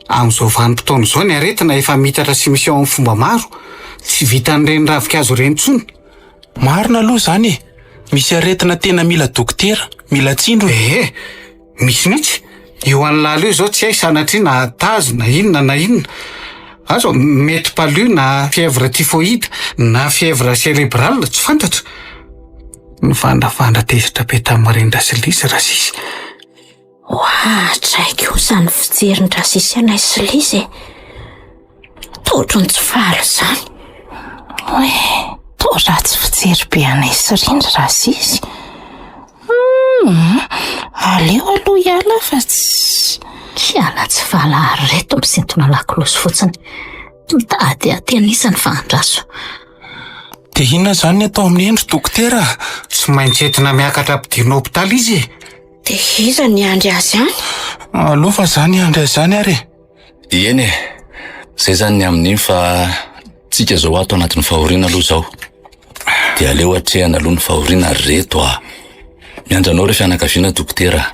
Amin'izao vanim-potoana izao ny aretina efa miitatra sy miseho amin'ny fomba maro, tsy vitan'ireny ravinkazo ireny intsony. Marina aloha izany e! Misy aretina tena mila dokotera, mila tsindrona. Ee! Misy mihitsy. Io an'i Lalo io izao tsy hay sanatria na tazo na inona na inona. Aza mety palu na fièvre typhoïde na fièvre cérébrale, tsy fantatra. Nivandravandra tezitra be tamin'i Rindra sy Lizy Rasisy. Ohatray kosa ny fijerin-dRasisy anay sy Lizy e. Toa ohatran'ny tsy faly izany. Oe, toa ratsy fijery be anay sy Rindra Rasisy. Hum, aleo aloha hiala fa tsy... Hiala tsy valahara ireto misintona lakolosy fotsiny. Mitady aty anisany fa andraso. Dia inona izany ny atao amin'i Hendry dokotera? Tsy maintsy entina miakatra ampidirina hopitaly izy e. Dia iza ny hiandry azy any? Aleo fa za ny hiandry azy any ary e. Eny e, zay zany ny amin'iny fa tsika zao ato anatin'ny fahoriana aloha zao. Dia aleo atrehana aloha ny fahoriana ry reto a. Miandry anao re fianakaviana dokotera.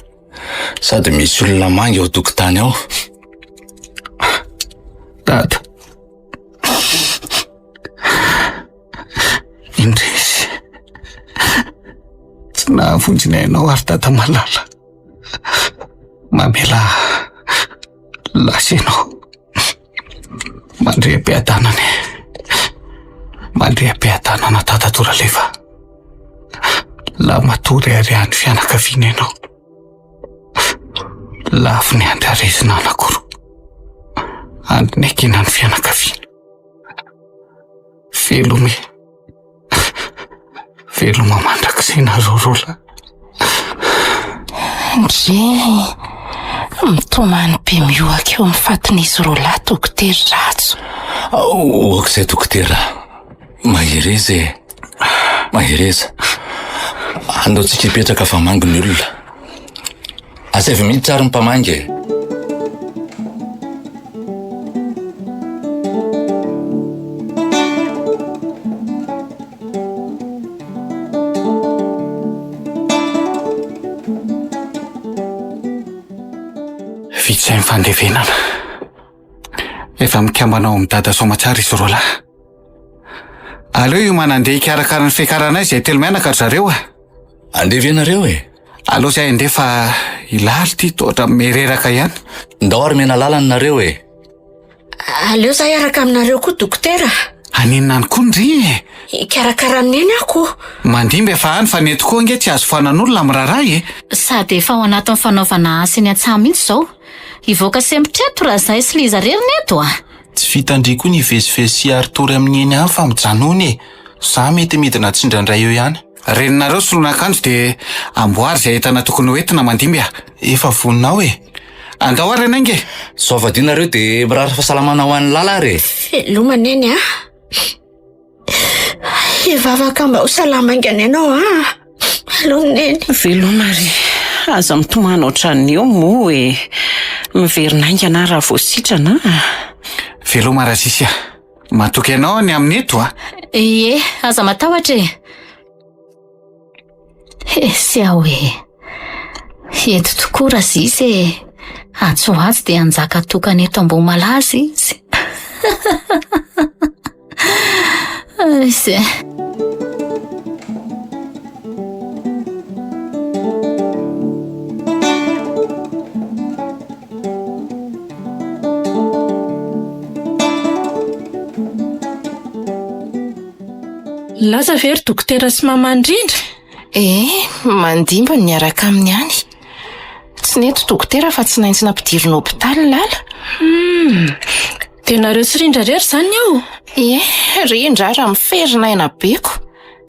Sady misy olona mangy ao tokotany ao. Dada. Indrisy. Tsy nahavonjy ny ainao ary dada malala. Mamela lasa ianao. Mandria am-piadanana e. Mandria am-piadanana dada Toralefa. La matory ary any fianakaviana ianao. Lafo ny andrarezina anankiroa. Andro nekena ny fianakaviana. Veloma e. Veloma mandrakizay nareo roa lahy. Ndry, mitomany be mihoaka eo amin'ny fatin'izy roa lahy Dokotera Rajo. Ok izay Dokotera. Mahereza e. Mahereza. Andao tsika hipetraka fa mangy ny olona. Asaivo miditra ary ny mpamangy e. Vita izay ny fandevenana. Efa mikambana ao amin'i Dada Soamatsara izy roalahy. Aleo hiomana handeha hikarakara ny fiakaranay izay telo mianaka ry zareo a. Andeha ve nareo e? Aleo zahay andeha fa hilaly ity toa ohatran'ny miha-reraka ihany. Ndao ary mena lalana nareo e. Aleo zahay hiaraka aminareo koa dokotera. Haninona any koa ndry e? Hikarakara an'i Neny aho ko. Mandimby efa any fa ny eto koa ange tsy azo foanan'olona amin'ny raharaha e. Sady efa ao anatin'ny fanaovana asa eny an-tsaha mihitsy izao. Hivoaka sempotra eto raha izahay sy Liza irery ny eto a! Tsy vitan-dry koa ny hivezivezy sy hiari-tory amin'ny eny ihany fa mijanona e! Za mety midina tsindraindray eo ihany. Reninareo solon'akanjo dia amboary izay entana tokony ho entina mandimby a! Efa vonona ao e! Andao ary anainga e! Sao vadianareo dia mirary fahasalamana ho an'i Lala ary e! Veloma Neny a! Hivavaka mba ho salama haingana ianao a! Aleo Neny. Veloma ry. Aza mitomany ohatran'io moa e! Miverina haingana aho raha vao sitrana a! Veloma Razisy a! Matoky anao aho ny amin'ny eto a! Ie, aza matahotra e! Esy aho e! Eto tokoa Razisy e! Atsy ho atsy dia hanjaka tokana eto Ambohimalaza izy. Aiza e! Lasa ve ry dokotera sy mama Ndrindra? Eh, mandimby ny miaraka aminy any. Tsy nety dokotera fa tsy naintsy nampidirina hopitaly Lala. Hum, dia nareo sy Rindra irery izany ao? Ie, Rindra ary miferinaina be ko.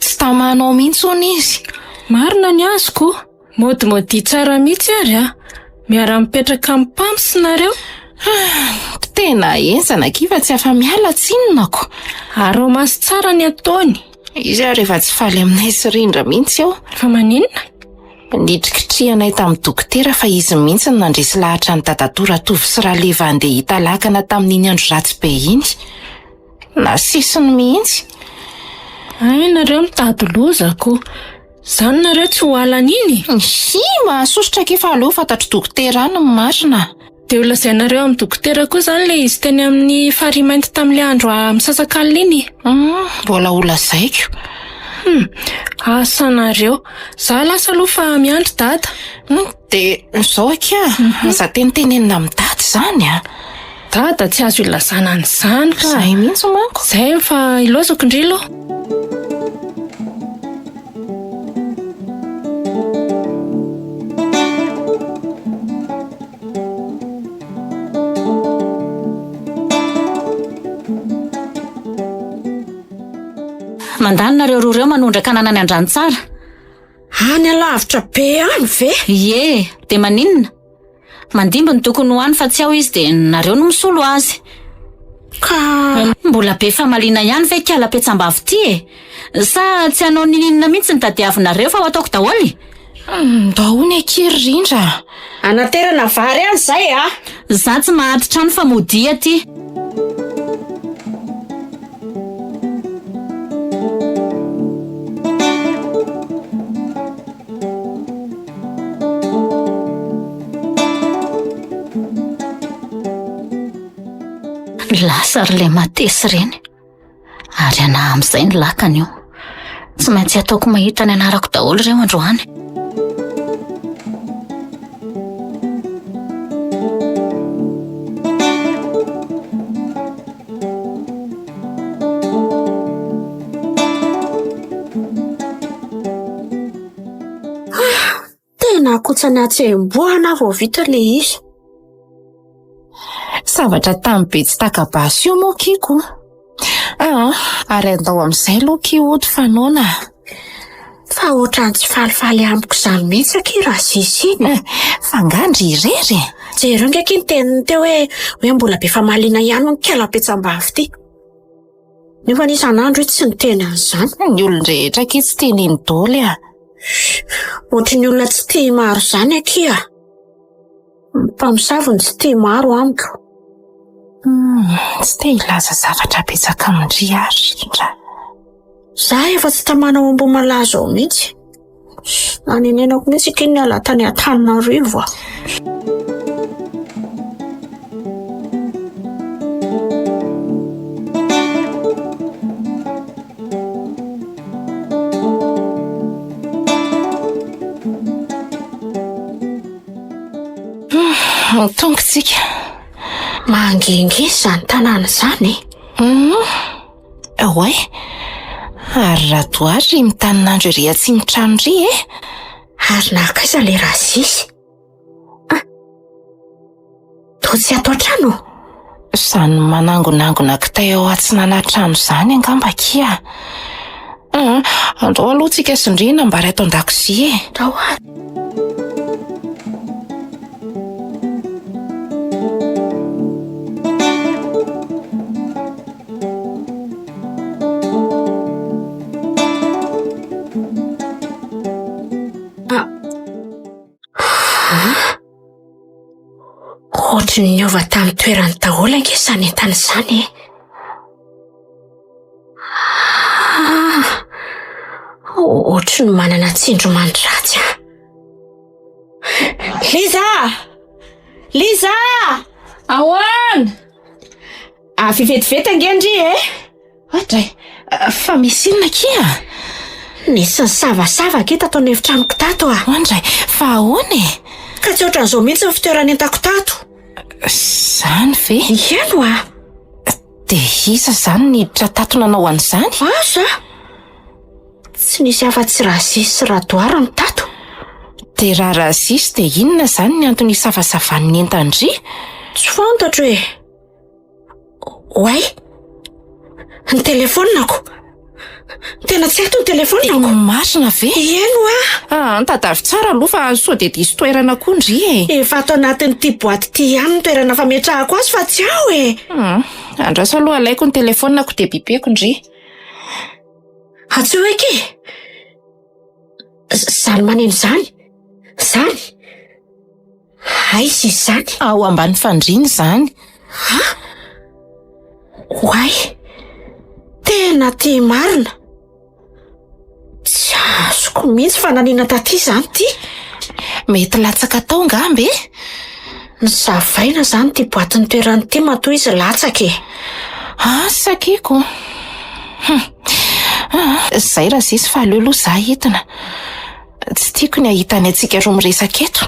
Tsy tamanao mihitsy hono izy. Marina ny azy ko. Maodimaudia tsara mihitsy ary a! Miara-mipetraka amin'ny Pams nareo? Tena henjana akia fa tsy afa-miala tsinona ko! Araho maso tsara ny ataony. Izy ary efa tsy faly aminay sy Rindra mihitsy eo. Fa maninona? Nitrikitrihanay tamin'ny dokotera fa izy mihitsy no nandresy lahatra an'i Dadatoa Ratovo sy Raleva handeha hitalakana tamin'iny andro ratsy be iny. Nasesiny mihitsy. Hay nareo mitady loza ko! Zany nareo tsy ho alana iny? Hi, mahasosotra akia fa aleo fantatry dokotera any ny marina. Dia ho lazainareo amin'ny dokotera koa izany ilay izy teny amin'ny farihy mainty tamin'ilay andro misasak'alina iny? Hum, mbola ho lazaiko. Hum, asa nareo. Za lasa aloha fa miandry dada. Hum, dia izao akia, aza tenitenenina amin'i dada izany a. Dada tsy azo ilazana an'izany ka. Izay mihitsy manko. Izay fa ilaozako ndry aloha. Mandany nareo roa ireo manondraka anana any Andranotsara. Any alavitra be any ve? Ie, dia maninona? Mandimby no tokony ho any fa tsy ao izy dia nareo no misolo azy. Ka. Mbola be famaliana ihany ve ikala petsambavy ity e? Sa tsy hanao ninininona mihitsy ny tadiavinareo fa ho ataoko daholo e? Ndao hono akia ry Rindra a! Anaterana vary any izay a! Za tsy mahaty trano fa modia aty. Lasa ry le matesy ireny. Ary anà amin'izay ny lakana io. Tsy maintsy ataoko mahita ny anarako daholo ireo androany. Tena akotsany hatsembohana aho vao vita ilay izy. Zavatra tany be tsy taka-basy io moa kiko. Aa, ary andao amin'izay aloha ki hody fa noana. Fa ohatran'ny tsy falifaly amiko izany mihitsy akia Razisy iny e. Fa angaha ndry irery e? Jereo ange akia ny teniny teo hoe hoe mbola be famaliana ihany hono ity alapetsambavy ity. Nefa anie isan'andro izy tsy niteny an'izany. Ny olon-drehetra akia tsy teneno daholo a. Ohatry ny olona tsy tia maro izany akia. Ny mpamosavy no tsy tia maro amiko. Hum, tsy te hilaza zavatra betsaka amin-dry aho ry Rindra. Za efa tsy tamana ao Ambohimalaza ao mihitsy. Nanenenako mihitsy akia ny niala tany Antananarivo a. Tonga tsika. Mangingina izany tanàna izany e. Oay, ary Radoary ry mitanin'andro ery atsimo-trano ry e! Ary nankaiza ilay Razisy? Ah! Toa tsy ato an-trano? Izany manangonangona kitay ao atsinanantrano izany angamba akia. Hum, andao aloha tsika sy ndry nambara ato an-dakozia e. Andao ary. Ah. Ah. Ohatry ny niova tamin'ny toerany daholo ange izany entana izany e. Ah. Ohatry ny manana tsindrimandry ratsy aho. Liza! Liza! Ahoana? Avy vetivety ange ndry e! Oadray, fa misy inona akia? Nisy nisavasava akia tato an'efitranoko tato a! Oadray, fa ahoana e? Ka tsy ohatran'izao mihitsy ny fitoeran'entako tato. Izany ve? Eny oa! Dia iza izany niditra tato nanao an'izany? Asa! Tsy nisy afa-tsy Razisy sy Radoara no tato. Dia raha Razisy dia inona izany ny antony hisavasavany ny entan-dry? Tsy fantatro e! Oay! Ny telefaoniko! Tena tsy ato ny telefaoniko! Marina ve? Eny hoa! Ah, tadavy tsara aloha fa sao dia diso toerana koa ndry e! Efa ato anatin'ity boaty ity ihany ny toerana fametrahako azy fa tsy ao e! Hmm, andraso aloha alaiko ny telefaoniko dia bipeko ndry. Antsoy aky e! Izany maneno izany! Izany! Aiza izany? Ao ambany fandriana izany. Ha? Oay! Tena tia marina. Tsy azoko mihitsy fa nanina taty izany ity. Mety latsaka tao angamba e? Nosavaina izany ity boatin'ny toerana ity matoa izy latsaka e. Asa akiko. Hum. Zay Razizy fa aleo aloha za hidina. Tsy tiako ny hahita ny antsika roa miresaka eto.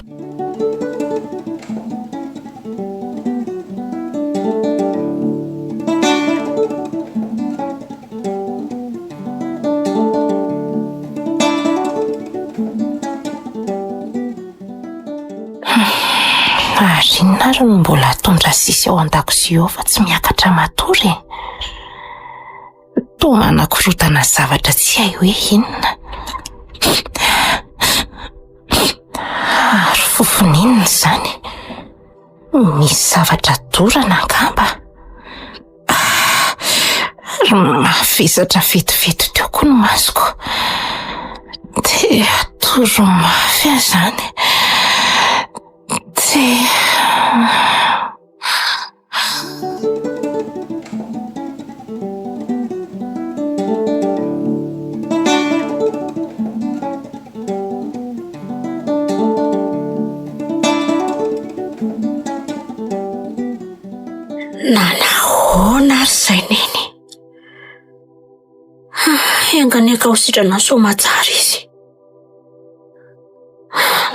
Ary inona ary no mbola ataon-dRazizy ao an-dakozia ao fa tsy miakatra matory e? Toa manakorontana zavatra tsy hay hoe inona. Ary fofona inona izany? Misy zavatra dorana angamba. Ary mavesatra vetivety teo koa ny masoko. Te hatory mafy aho izany. Te... Nanahoana ary izay neny? Enga anie ka ho sitrana soamatsara izy.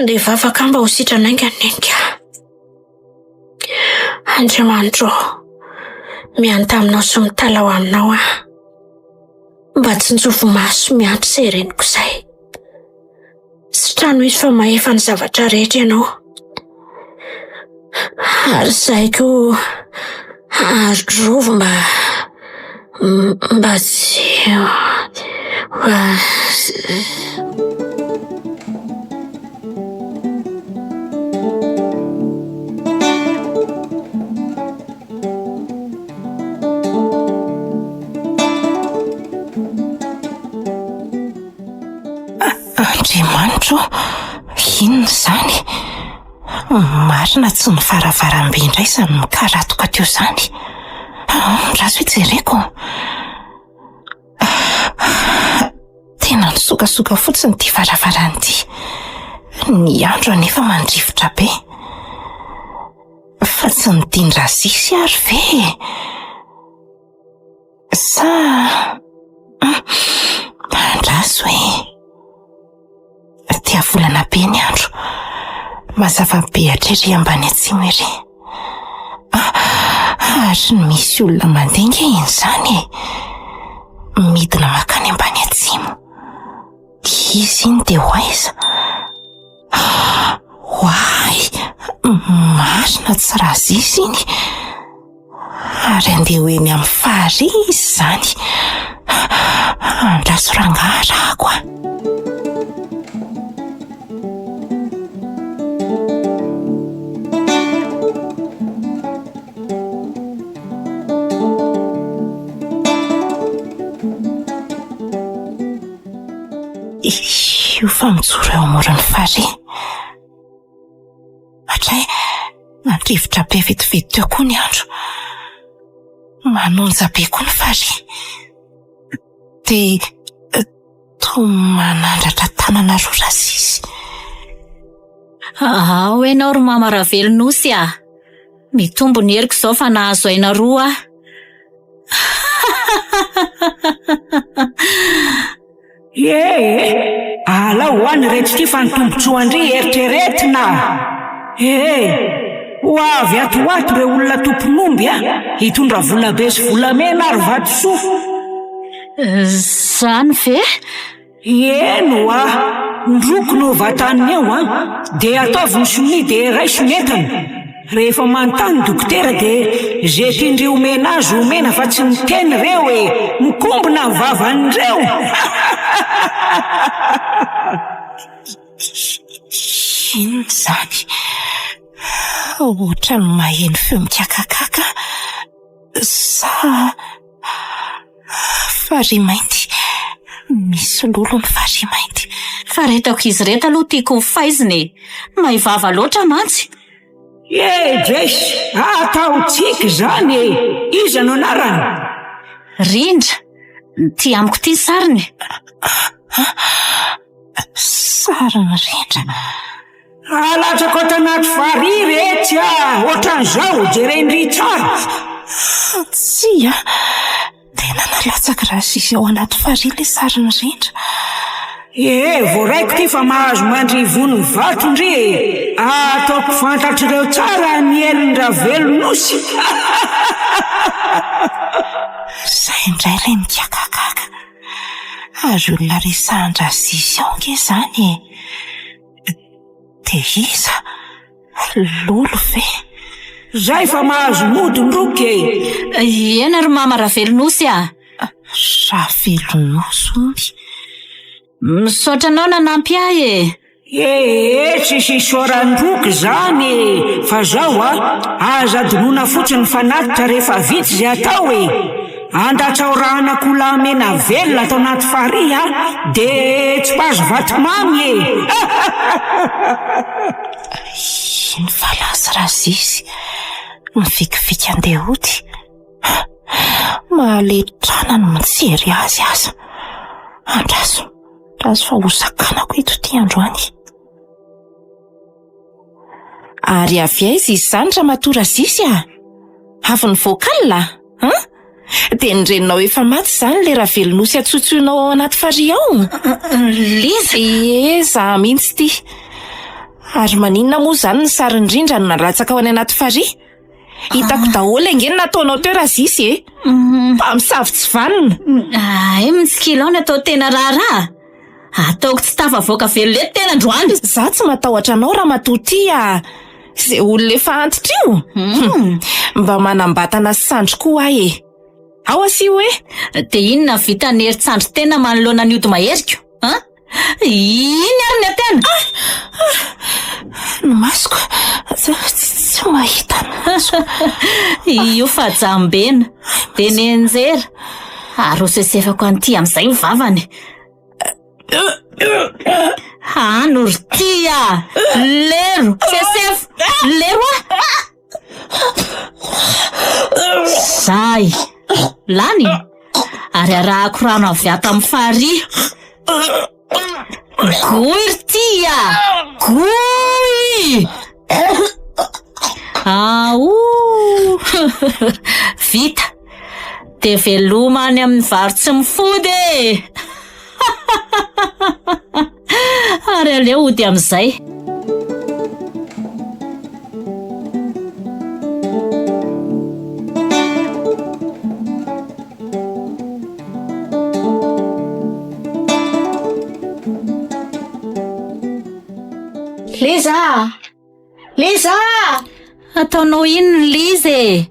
Dia vavaka mba ho sitrana haingana neny ka. Andriamanitro ô, miantà aminao sy mitalaho aminao aho. Mba tsinjovy maso miantso izay reniko izay. Sitrano izy fa mahefa ny zavatra rehetra ianao. Ary izahay koa arovy mba mba tsy mba Andriamanitro ô, inona izany? Marina tsy ny varavarambe indray izany mikaratoka teo izany. Andraso hijereko. Tena nisokasoka fotsiny ity varavarana ity. Ny andro anefa mandrivotra be. Fa tsy nidin-dRazisy ary ve e? Sa andraso e. Diavolana be ny andro. Mazava be hatrery ambany atsimo ery. Ary misy olona mandeha nge iny izany e. Midina makany ambany atsimo. Izy iny dia ho aiza? Oay! Marina tsy Razisy iny. Ary andeha ho eny amin'ny farihy izy izany. Andraso rangahy arahako a. Io fa mijoro eo amoron'ny farihy. Hatray, nandrivotra be vetivety teo koa ny andro. Manonja be koa ny farihy. Dia toa manandratra tanana roa Razizy. Ao ianao ry Mama Ravelonosy a! Mitombo ny heriko izao fa nahazo aina roa aho. Ee, alao ho any reto ity fa ny tombotsoan-dry eritreretina ee! Ho avy ato ho ato ireo olona tompon'omby a! Hitondra volabe sy volamena ary vatosoa. Izany ve? Eny hoa! Ndroko no vataniny eo an! Dia ataovy ny sonia dia raiso ny entana. Rehefa manontany dokotera de ze tiandry omena azy omena fa tsy miteny reo e! Mikombona ny vavan'ireo! Inona izany? Ohatran'ny maheno feo mikakakaka sa farihy mainty? Misy lolo ny farihy mainty. Fa reto ankizy ireto aloha tiako ho faizina e! Mahay vava loatra mantsy. Ee Jess, ataontsika izany e! Iza no anarany? Rindra, ity amiko ity ny sariny. Sarin'i Rindra. Alatsako ato anaty farihy retsy a! Ohatran'izao, jeren-dry tsara. Tsia, tena. Inona nalatsaky Razisy ao anaty farihy ilay sarin'i Rindra? Ee, voaraiko ty fa mahazo mandry ivon'ny vato ndry e! Ataoko fantatr'ireo tsara ny helon-dRavelonosy! Zay indray ilay mikakakaka. Ary olona resahan-dRazisy ao ange izany e! Dia iza? Lolo ve? Zay fa mahazo mody ndroky e! Eny ry mama Ravelonosy a! Ravelonosy hono. Misaotra anao nanampy ahy e! Ee, tsisy isaoran-droky zany e! Fa zao a, aza adinoina fotsiny ny fanatitra rehefa vita izay atao e! Andatsao ranak'olahy mena velona ato anaty farihy a, de tsipazo vatomamy e! Iny fa lasa Razisy, mifikifika andeha hody. Mahaletrana ny mijery azy aza. Andraso, andraso fa hosakanako eto ity androany. Ary avy aiza izy izany Ramatoa Razisy a? Avy nivoaka alina? An? Dia ny reninao efa maty izany ilay Ravelonosy antsointsoinao ao anaty farihy ao? Liza! Ie, za mihitsy ity. Ary maninona moa izany ny sarin'i Rindra no nalatsaka ao any anaty farihy? Hitako daholo ange ny nataonao teo Razisy e! Mpamosavy tsy vanona! Hay mitsikilo ao ny atao tena raharaha! Ataoko tsy tafavoaka velona eto tena androany! Za tsy matahotra anao ramatoa ty a! Ze olona efa antitra io? Mba manam-batana sy sandry koa aho e! Ao asio e! Dia inona vitan'ny herin-tsandry tena manoloana ny ody maheriko? An? Iny ary ny atena! Ah! Ah! Ny masoko tsy tsy mahita ny masoko. Io fa jambena, dia nenjera. Ary hosesefako an'ity amin'izay ny vavany. Hano ry ty a! Lero! Sesefo! Lero a! Zay! Lany! Ary arahako rano avy ato amin'ny farihy. Goy ry ty a! Goy! Aoh! Vita! Dia veloma any amin'ny vary tsy mifody e! Ary aleo hody amin'izay. Liza! Liza! Ataonao inona Liza e?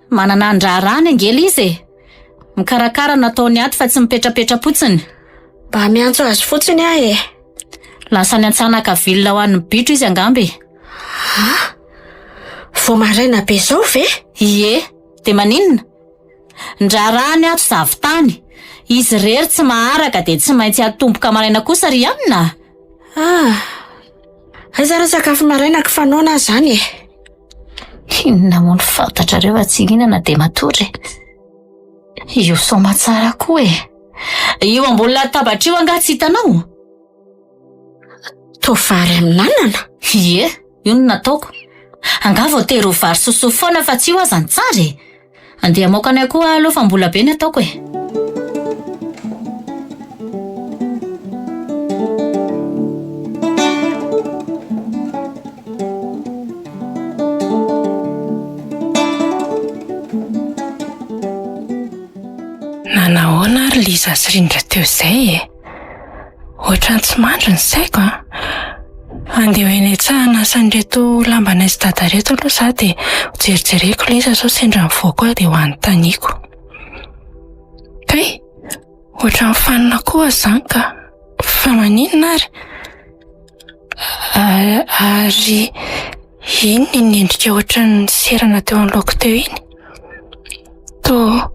Manana andraharahany ange Liza e! Mikarakara no ataony ato fa tsy mipetrapetra-potsiny. Mba miantso azy fotsiny aho e. Lasa any Antsanakaville ho an'ny bitro izy angamba e. Ah! Vao maraina be izao ve? Ie, dia maninona? Ny raharahany ato zavon-tany. Izy irery tsy maharaka dia tsy maintsy atomboka maraina kosa ry anona a! Ah! Aiza ary ny sakafo maraina ko fa noana aho izany e! Inona moa no fantatrareo fa tsy hihinana dia matory e? Io soamatsara koa e! Io ambony latabatra io angaha tsy hitanao? Toa vary amin'anana? Ie, io no nataoko. Angaha voatery ho vary sosoa foana fa tsy io aza no tsara e! Andeha hamaoka anay koa aho aloha fa mbola be ny ataoko e! Nanahoana ary Liza sy Rindra teo izay e? Ohatran'ny tsy mandry ny saiko an! Andeha ho eny an-tsaha hanasa an'ireto lambanay sy dada ireto aloha izaho dia hojerijereko Liza sao sendra mivoaka ao dia ho anontaniako. Kay! Ohatran'ny fanina koa aza izany ka! Fa maninona ary? Ary inona iny endrika ohatran'ny niserana teo anoloako teo iny? Toa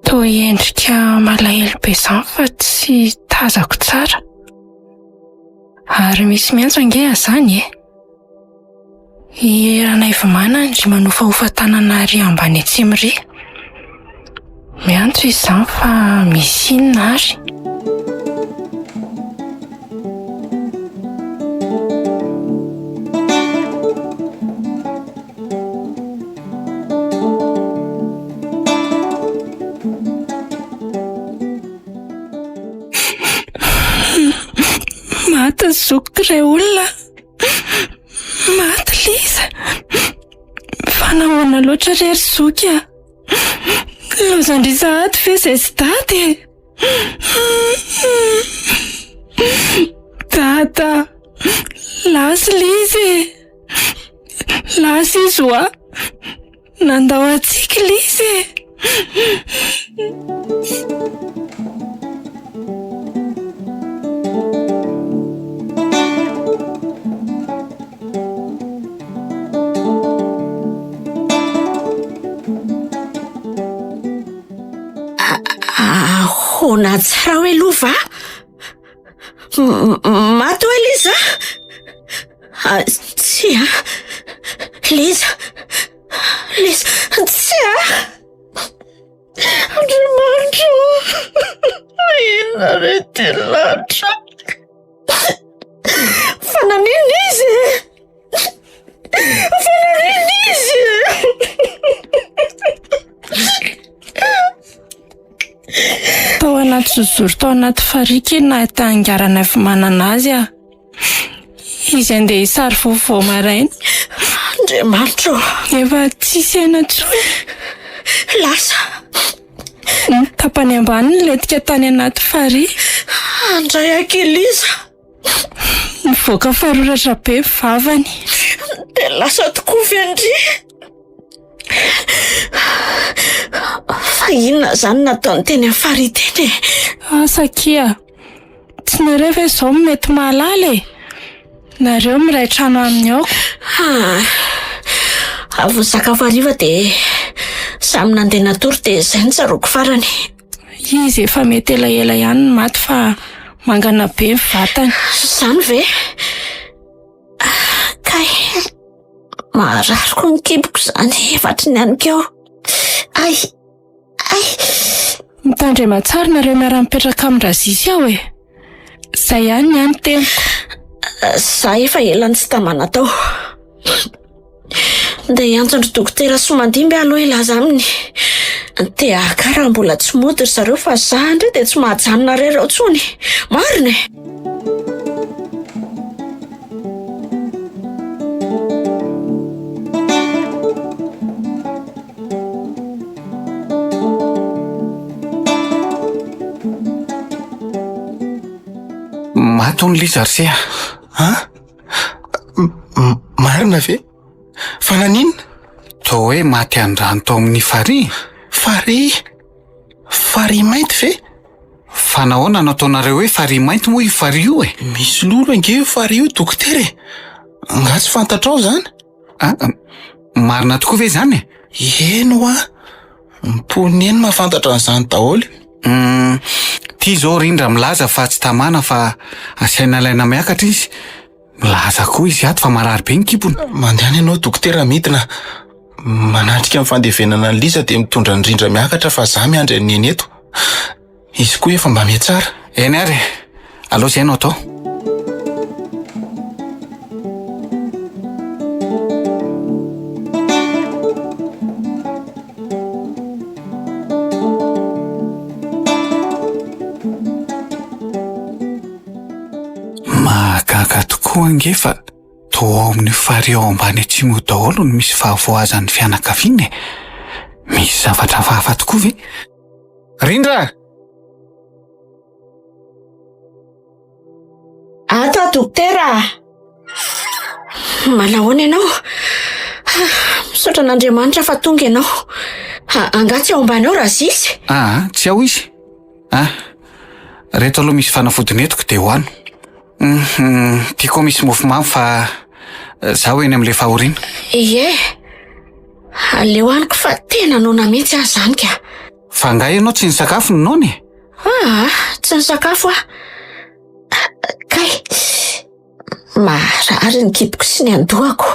toa endrika malahelo be izany fa tsy tazako tsara. Ary misy miantso ange azany e! I Ranaivomanana ry manofahofa tanana ary ambany atsimo ry. Miantso izy izany fa misy inona ary? Maty ny zokiko ray olona. Maty Liza. Fa nahoana loatra re ry zoky a? Laozan-dry sahady ve izay sy dada e? Dada, lasa Liza e. Lasa izy hoa. Nandao antsika Liza e. Ahoana tsara hoe lova? Maty hoe Liza? Ah, tsia. Liza. Liza, tsia. Andriamanitra ô! Inona re ty lanitra? Fa naninona izy e? Fa naninona izy e? Tao anaty zozoro tao anaty farihy kely nahita angaranay manana azy aho. Izy andeha hisary vaovao maraina. Andriamanitra ô! Efa tsisy aina intsony. Lasa. Ny tapany ambany nilentika tany anaty farihy. Andray aky Liza. Nivoaka faroratra be ny vavany. Dia lasa tokoa ve ndry? Fa inona izany nataony teny amin'ny farihy teny e? Asa akia. Tsy nareo ve izao no mety mahalala e? Nareo miray trano aminy aoko. Ha, avy nisakafo hariva dia samy nandeha natory dia izay no tsaroako farany. Izy efa mety elaela ihany no maty fa mangana be ny vatany. Izany ve? Kay, marary koa ny kiboko izany efa hatry ny anikeo. Ay! Ay! Mitandrema tsara nareo miara-mipetraka amin-dRazisy ao e! Zay ihany ny ahy ny teniko. Za efa ela no tsy tamana tao. Ndeha hiantso an-dry dokotera Somandimby aho aloha hilaza aminy. Te haka raha mbola tsy mody ry zareo fa za indray dia tsy mahajanona irery ao intsony. Marina e! Maty hono Liza ry se a! An? Marina ve? Fa naninona? Toa hoe maty an-drano tao amin'ny farihy. Farihy? Farihy mainty ve? Fa nahoana no ataonareo hoe farihy mainty moa io farihy io e? Misy lolo ange io farihy io dokotera e! Angaha tsy fantatrao izany? Ah, marina tokoa ve izany e? Eny hoa, ny mponina eny mahafantatra an'izany daholo. Hum, ty izao Rindra milaza fa tsy tamana fa asaina alaina miakatra izy. Milaza koa izy ato fa marary be ny kibony. Mandehana ianao dokotera midina. Manatrika ny fandevenana an'i Liza dia mitondra an'i Rindra miakatra fa za miandry an'i Neny eto. Izy koa efa mba mihatsara. Eny ary e, aleo izay no atao. Mahagaga tokoa ange fa toa ao amin'io farihy ao ambany atsimo io daholo no misy fahavoazan'ny fianakaviana e. Misy zavatra hafahafa tokoa ve? Rindra! Ato aho dokotera a! Manahoana ianao? Misaotra an'Andriamanitra fa tonga ianao. Angaha tsy ao ambany ao Razisy? Aa, tsy ao izy. Ah, reto aloha misy fanafody nentiko dia hohano. Hum, ty koa misy mofomamy fa zaho eny amin'ilay fahoriana. Ie, aleo haniko fa tena noana mihitsy aho izany ka. Fa angaha ianao tsy nisakafo ny noana e? Aa, tsy nisakafo aho. Kay, marary ny kiboko sy ny andohako.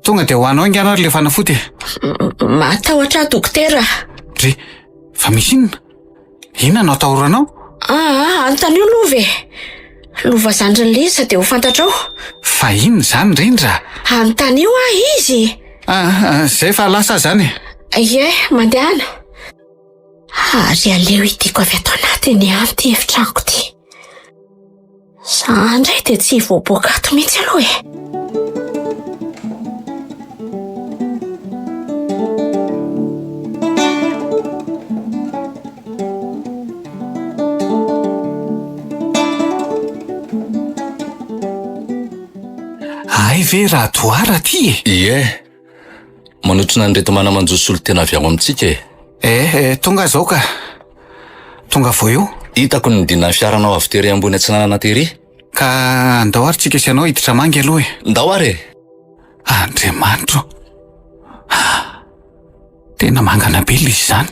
Tonga dia hohanao haingana ary ilay fanafody e. Matahotra aho dokotera. Dry, fa misy inona? Inona no atahoranao? Aa, anontanio Lova e. Lova zandrin'i Liza dia ho fantatrao. Fa inona izany Rindra? Anontanio aho izy. Aa, izay fa lasa aho izany e. Ie, mandehana. Ary aleo hidiako avy ato anatiny ihany ity efitranoko ity. Za indray dia tsy hivoaboaka ato mihitsy aloha e. Hay ve Radoara aty e? Ie. Manotrona an'ireto mana-manjo solontena avy ao amintsika e. Eh, eh, tonga zao ka. Tonga vao eo. Hitako ny nidinan'ny fiaranao avy tery ambony atsinanana tery. Ka andao ary tsika sy ianao hiditra mangy aloha e. Ndao ary e. Andriamanitro. Tena mangana be ilay izy izany.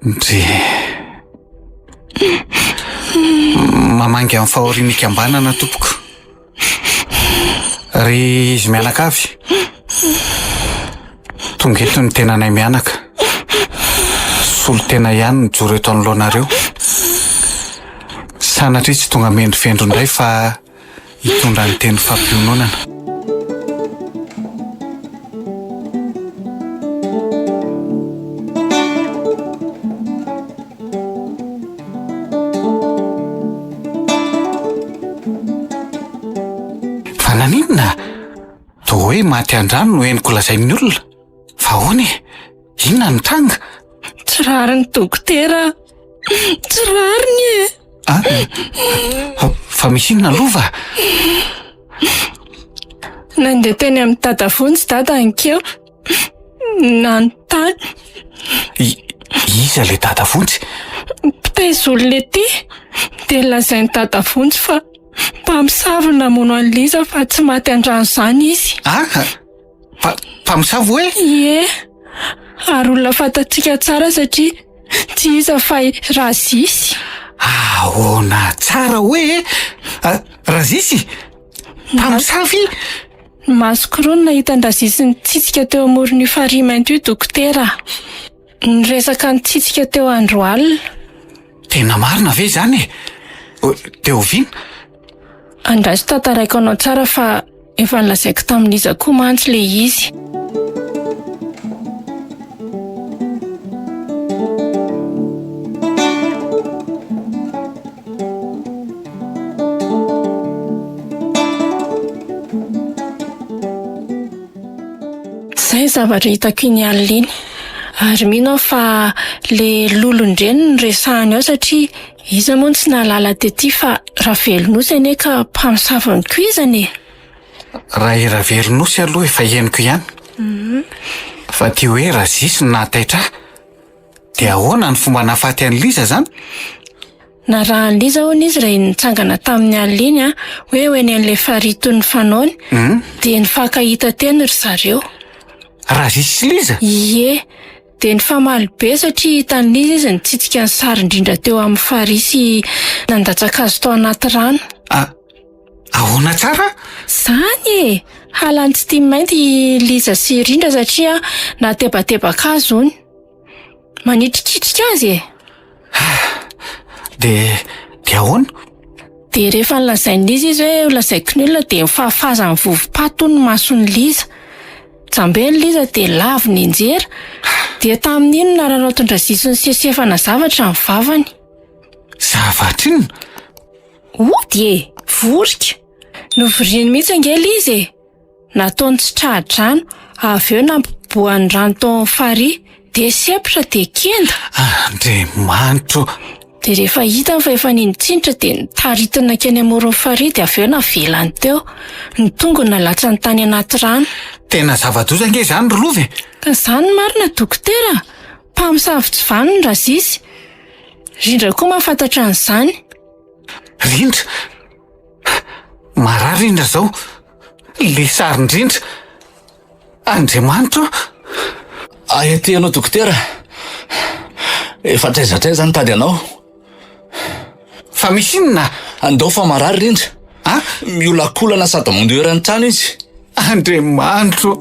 Ndry. Mamangy amin'ny fahorian'ny ikambanana tompoko. Ry izy mianakavy. Tonga eto ny tenanay mianaka. Solontena ihany mijoro eto anoloanareo. Sanatria tsy tonga mendrofendro indray fa hitondra ny teny fampiononana. Fa naninona? Toa hoe maty an-drano no henoko lazain'ny olona. Fa ahoana e? Inona no tranga? Tsy rariny dokotera. Tsy rariny e. Ah, fa misy inona lova? Nandeha teny amin'ny dada vonjy dada ankeo. Nanontany. Iza ilay dada vonjy? Mpitaiza olona ety. Dia lazain'i dada vonjy fa mpamosavy namono an'i Liza fa tsy maty an-drano izany izy. Ah, Pa, mpamosavy hoe? Ie, ary olona fantatsika tsara satria tsy iza fa i Razisy. Ahoana tsara hoe? Razisy? Mpamosavy? Ny masoko roa no nahita an-dRazisy nitsitsika teo amoron'io farihy mainty io dokotera. Niresaka nitsitsika teo andro alina. Tena marina ve izany e? Dia oviana? Andraso tantaraiko anao tsara fa efa nolazaiko tamin'iza koa mantsy ilay izy. Izay ny zavatra hitako iny alina iny. Ary mino aho fa le lolon-dreny no resahany ao satria iza moa no tsy nahalala tety fa Ravelonosy anie ka mpamosavy nikoizana e! Raha i Ravelonosy aloha efa henoko ihany. Fa ty hoe Razisy no nahataitra ahy. Dia ahoana ny fomba nahafaty an'i Liza zany? Narahan'i Liza hono izy raha iny nitsangana tamin'ny alina iny an, hoe ho eny an'ilay farihy toy ny fanaony, dia nifankahita teny ry zareo. Razisy sy Liza? Ie. Dia nifamaly be satria hitan'i Liza izy nitsitsika ny sary indrindra teo amin'ny farihy sy nandatsaka azy tao anaty rano. A, ahoana tsara? Zany e! Halan'ny tsy tia mainty i Liza sy i Rindra satria nahatebatebaka azy hono. Manitrikitrika azy e! Dia, dia ahoana? Dia rehefa nolazain'i Liza izy hoe holazaiko ny olona dia nifahafazan'ny vovo-paty hono ny mason'i Liza. Jambeny Liza dia lavo nianjera. Dia tamin'iny no nararaotin-dRazisy nisesefana zavatra ny vavany. Zavatra inona? Ody e! Vorika! Novoriany mihitsy ange Liza e! Nataony tsy tra-drano, avy eo nampiboahany rano tao amin'ny farihy, dia sempotra dia kenda. Andriamanitro! Dia rehefa hitany fa efa ninitsinitra dia notaritiny nankeny amoron'ny farihy dia avy eo navelany teo. Ny tongony nalatsany tany anaty rano. Tena zava-doza ange izany ry Lova e! Ka izany marina dokotera a! Mpamosavy tsy vanona Razisy. Rindra koa mahafantatra an'izany. Rindra? Marary Rindra izao. Le sarin-drindra. Andriamanitro a! Ay aty ianao dokotera. Efa hatraiza hatraiza nitady anao. Fa misy inona? Andao fa marary Rindra. A? Miolakolana sady mandoa eran'ny trano izy. Andriamanitro!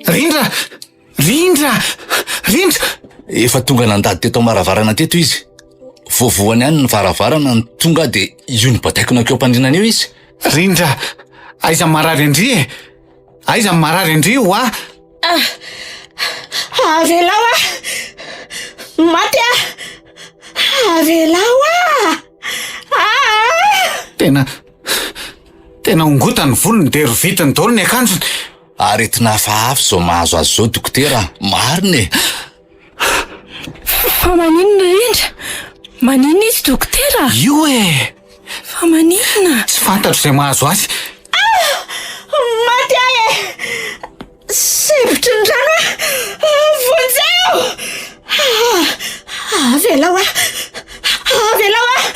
Rindra! Rindra! Rindra! Efa tonga nandady teto am-baravarana teto izy. Voavohany ihany ny varavarana no tonga aho dia io nobataiko nankeo am-pandriana io izy. Rindra, aiza marary an-dry e? Aiza ny marary an-dry hoa? Ah, avelao aho! Maty aho! Avelao aho! Ah! Tena, tena ongotany ny volony dia rovitiny daholo ny akanjony. Aretina hafahafa izao mahazo azy izao dokotera a! Marina e! Fa maninona Rindra? Maninona izy dokotera? Io e! Fa maninona? Tsy fantatro izay mahazo azy. Ah! Maty aho e! Sempotry ny rano aho! Vonjeo! Ah! Avelao aho! Avelao aho!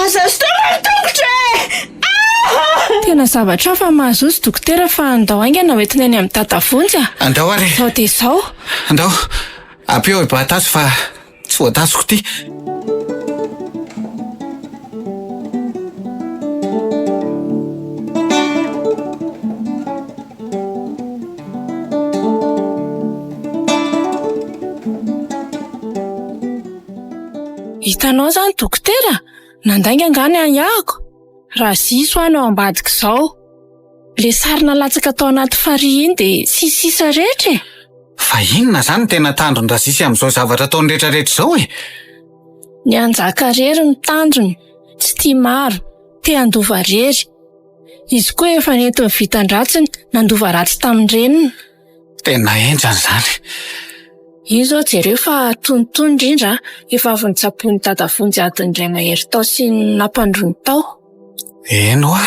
Aza sintomina ny tongotro e! Ah! Tena zavatra hafa mahazo izy dokotera fa andao haingana ho entina eny amin'ny dada Vonjy a! Andao ary e! Sao dia izao. Andao, ampio hibata azy fa tsy voatazoko ity. Hitanao izany dokotera? Nandainga angaha ny ahiahiko? Raha zizo aho no ao ambadik'izao. Ilay sary nalatsaka tao anaty farihy iny dia tsisy sisa rehetra e! Fa inona izany no tena tandron-dRazisy amin'izao zavatra ataony rehetrarehetra izao e? Ny hanjaka rery no tanjony, tsy tia maro, te handova rery. Izy koa efa nentin'ny vitan-dratsiny, nandova ratsy tamin'ny reniny. Tena henjana izany. Io izao jereo fa tonitony indrindra a! Efa avy notsaboin'i Dada Vonjy adiny iray mahery tao sy nampandroiny tao. Eny hoa!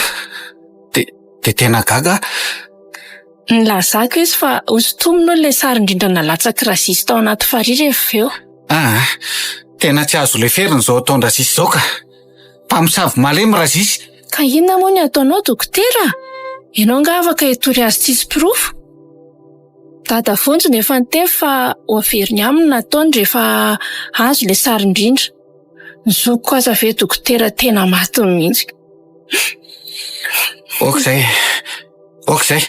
Dia dia tena gaga aho. Nilazako izy fa hosintominy hono ilay sary indrindra nalatsak'i Razisy tao anaty farihy rehefa avy eo. Aa! Tena tsy azo leferina izao ataon-dRazisy izao ka! Mpamosavy malemy Razisy. Ka inona moa ny ataonao dokotera? Ianao angaha afaka hitory azy tsisy porofo? Dada Vonjy no efa niteny fa ho averiny aminy ny nataony rehefa azo ilay sary indrindra. Ny zokiko aza ve dokotera tena maty mihitsy. Ok izay, ok izay.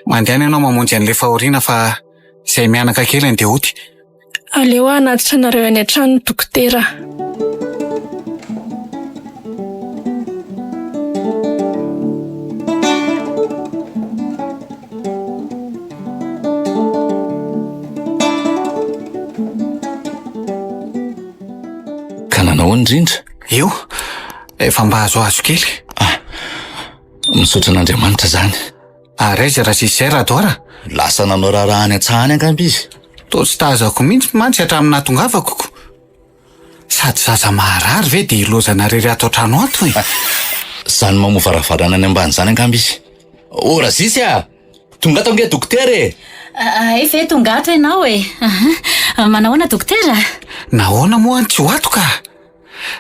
Mandehana ianao mamonjy an'ilay fahoriana fa izay mianaka kely andeha hody. Aleo aho hanatitra anareo any an-trano dokotera. Ka nanao ahoana indrindra? Io, efa mba azoazo kely. Ah, misaotra an'Andriamanitra izany. Ary aiza Razisy izay Radora? Lasa nanao raharaha any an-tsaha any angamba izy. Toa tsy tazako mihitsy mantsy hatramin'ny nahatongavako ko. Sady zaza maharary ve dia ilaozana irery ato an-trano ato e? Izany mamoha varavarana any ambany izany angamba izy. Oh Razisy a! Tonga ato ange dokotera e! Hay ve tonga ato ianao e? Manahoana dokotera? Nahoana moa no tsy ho ato ka?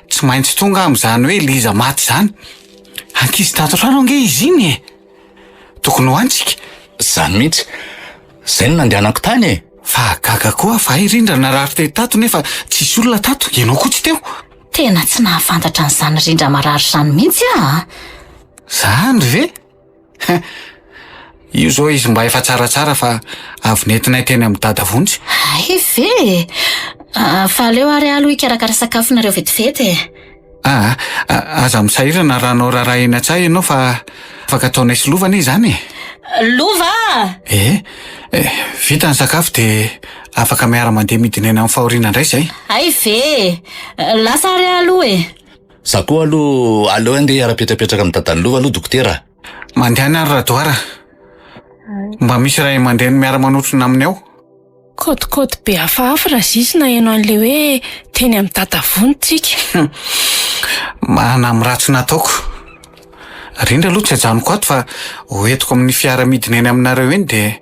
Tsy maintsy tonga aho amin'izany hoe Liza maty izany. Ankizy tato an-trano ange izy iny e! Tokony ho any tsika. Izany mihitsy. Izay no nandehanako tany e! Fa gaga koa aho fa hay Rindra narary te tato nefa tsisy olona tato, ianao koa tsy teo. Tena tsy nahafantatra an'izany Rindra marary izany mihitsy aho a! Zany ve? Io izao izy mba efa tsaratsara fa avy nentinay teny amin'i Dada Vonjy. Hay ve e! Fa aleo ary aho aloha hikarakara sakafonareo vetivety e! Aa, aza misahirana raha hanao raharaha eny an-tsaha ianao fa afaka ataonay sy Lova anie izany e! Lova a! Ee, vita ny sakafo dia afaka miara-mandeha midina eny amin'ny fahoriana indray izay. Hay ve e! Lasa ary aho aloha e! Za koa aloha aleo andeha hiara-pipetrapetraka amin'i dadan'i Lova aloha dokotera a! Mandehana ary Radoara. Mba misy ray aman-dreny miara-manotrona aminy ao. Kaodikaody be hafahafa Razisy naheno an'ilay hoe teny amin'i Dada Vony tsika. Mahana amin'ny ratsy nataoko. Rindra aloha tsy ajanoko ato fa hoentiko amin'ny fiara midina eny aminareo eny dia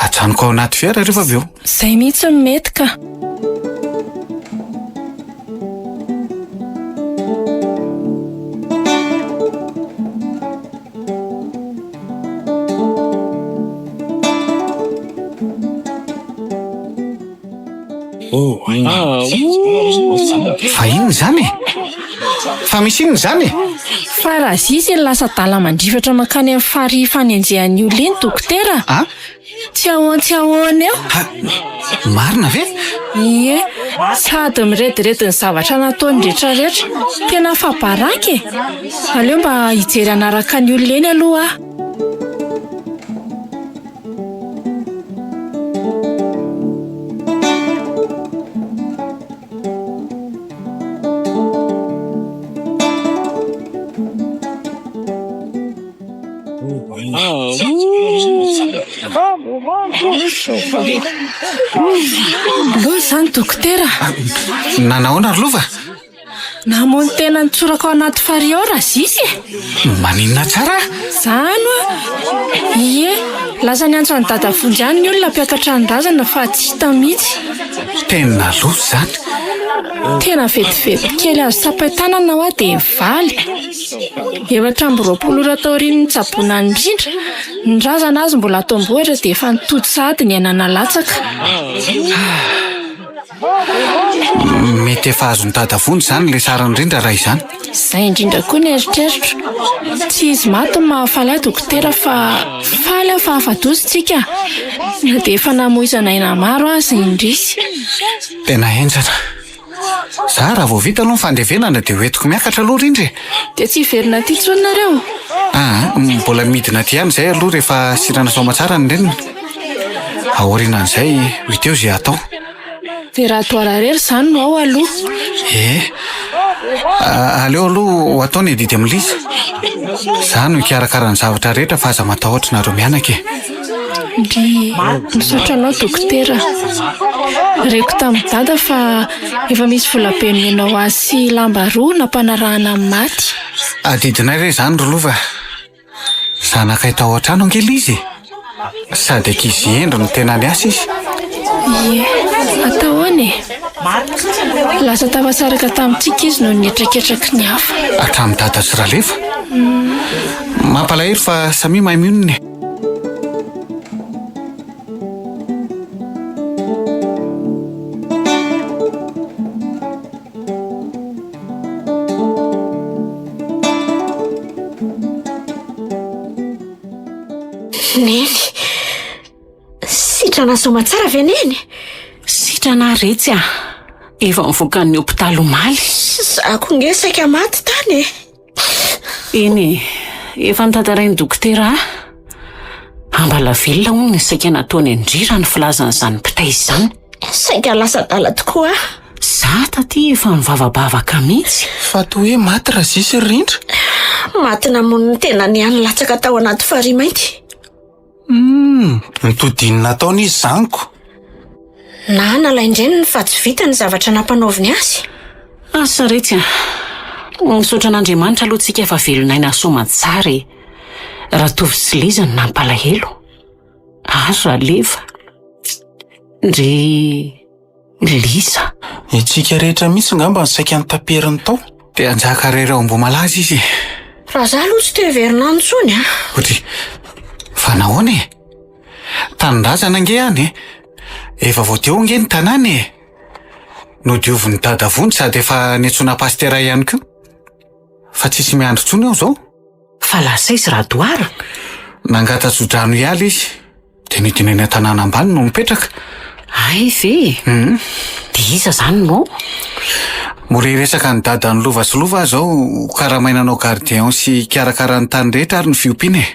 ajanoko ao anaty fiara rehefa avy eo. Izay mihitsy no mety ka. Fa inona izany e? Fa misy inona izany e? Fa Razisy lasa adala mandrifatra mankany amin'ny farihy fanenjehan'ny olona iny dokotera a! Tsy ahoan tsy ahoana eo. Ha, marina ve? Ie, Sady mirediredy ny zavatra nataony rehetrarehetra. Tena afa-baraka e! Aleo mba hijery hanaraka ny olona eny aloha aho. Loza izany dokotera. Nanahoana ry Lova? Namono tena nitsoraka ao anaty farihy ao Razisy e! Maninona tsara? Zany hoa! Ie, lasa niantso an'i Dada Vonjy any ny olona hampiakatra ny razana fa tsy hita mihitsy. Tena loza izany. Tena vetivety kely azo tsapain-tanana hoa dia nivaly. 24 ora taorian'ny nitsaboana an'i Rindra, ny razana azy mbola ato am-bohitra dia efa nitody sahady ny aina nalatsaka. Mety efa azon'i Dada Vonjy izany ilay sarin'i Rindra raha izany. Izay indrindra koa ny eritreritro. Tsy izy maty no mahafaly ahy dokotera fa faly aho fa afa-doza isika na dia efa namoizana aina maro aza indrisy. Tena henjana. Za raha vao vita aloha ny fandevenana dia hoentiko miakatra aloha Rindra e! Dia tsy hiverina aty intsony nareo? Aa, mbola midina aty ihany izay aloha rehefa sitrana soamatsara ny reniny. Aorianan'izay ho hita eo izay hatao. Dia raha Doara irery izany no ao aloha? Ee. Aleo aloha ho atao ny adidy amin'i Liza. Za no hikarakara ny zavatra rehetra fa aza matahotra nareo mianaka e. Ndry, misaotra anao dokotera. Reko tamin'i Dada fa efa misy volabe nomenao azy sy lamba roa nampanarahana ny maty. Adidinay re izany ry Lova. Zanakay tao an-trano ange ilay izy e! Sady ankizy hendry no tena niasa izy. Ie, atao ahoana e? Lasa tafasaraka tamintsika izy noho ny hetraketraky ny hafa. Hatramin'i Dada sy Ralefa. Mampalahelo fa samia mahay mionona e! Neny, sitrana soamatsara ve Neny? Sitrana aho retsy a! Efa nivoaka ny hopitaly omaly. Za ko nge saika maty tany e! Eny e, efa notantarain'ny dokotera ahy. Ambalavelona hono ny saika nataony an-dry raha ny filazan'izany mpitaiza izany. Saika lasa adala tokoa aho. Za taty efa nivavabavaka mihitsy. Fa toa hoe maty Razisy ry Rindra? Maty namono ny tenany ihany latsaka tao anaty farihy mainty. Humm, nitodiny nataony izy izany ko. Na nalain-dreniny fa tsy vita ny zavatra nampanaoviny azy. Asa retsy a! Misaotra an'Andriamanitra aloha tsika fa velon'aina soamantsara e! Ratovo sy Liza no nampalahelo. Ary Raleva. Ndry Lisa. Itsika rehetra mihitsy ngamba no saika notaperiny tao. Te hanjaka irery ao Ambohimalaza izy e. Raha za aloha tsy te hiverina any intsony a. Otri, fa nahoana e? Tanindrazana ange any e. Efa voadio ange ny tanàna e. Nodiovin'i Dada Vonjy sady efa niantsoana pasitera ihany koa. Fa tsisy miandry intsony ao izao. Fa lasa aiza Radoara? Nangata-tsodrano hiala izy. Dia nidina eny an-tanàna ambany no mipetraka. Hay ve? Hum. Dia iza izany no ao? Mbola hiresaka an'i dadan'i Lova sy Lova aho izao ho karamaina hanao gardien sy hikarakara ny tany rehetra ary ny fiompiana e.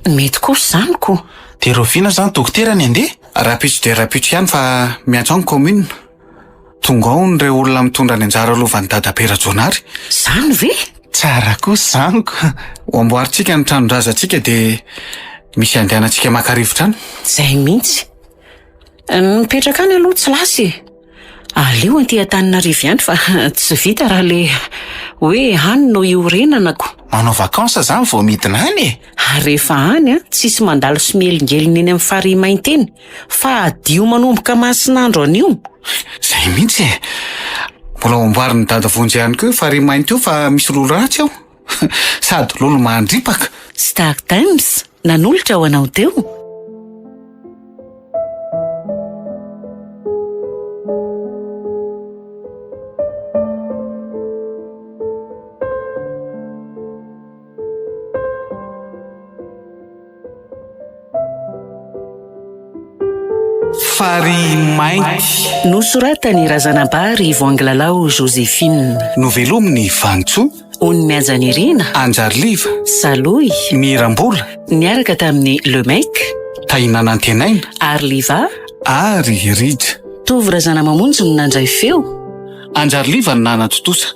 Mety kosa izany ko. Dia rahoviana izany dokotera ny handeha? Rahampitso dia rahampitso ihany fa miantso ao ny commune. Tonga ao ny ireo olona mitondra ny anjara lovan'i Dadabe Rajaonary. Izany ve? Tsara kosa izany ko. Ho amboarintsika ny tranon-drazantsika dia misy andehanantsika maka rivotra any. Izay mihitsy. Ny mipetraka any aloha tsy lasa e. Aleo aty Antananarivo ihany fa tsy vita raha le hoe any no iorenana ko. Manao vacances izany vao midina any e. Ary rehefa any an, tsisy mandalo sy mihelingelina eny amin'ny farihy mainty eny. Fa hadio manomboka masin'andro anio. Zay mihitsy e! Mbola ho amboarin'i Dada Vonjy ihany koa io farihy mainty io fa misy lolo ratsy ao. Sady lolo mandripaka. Star Times nanolotra ho anao teo. Farihy mainty. Nosoratan'i Razanabary Voangilalao Joséphine. Novelomin'i Vanintsoa. Ony Mihajanirina. Anjariliva. Salohy. Mirambola. Niaraka tamin'i Le Mec. Tahina Nantenaina. Arliva. Ary Rija. Tovo Razanamamonjy no nandray feo. Anjariliva no nanatontosa.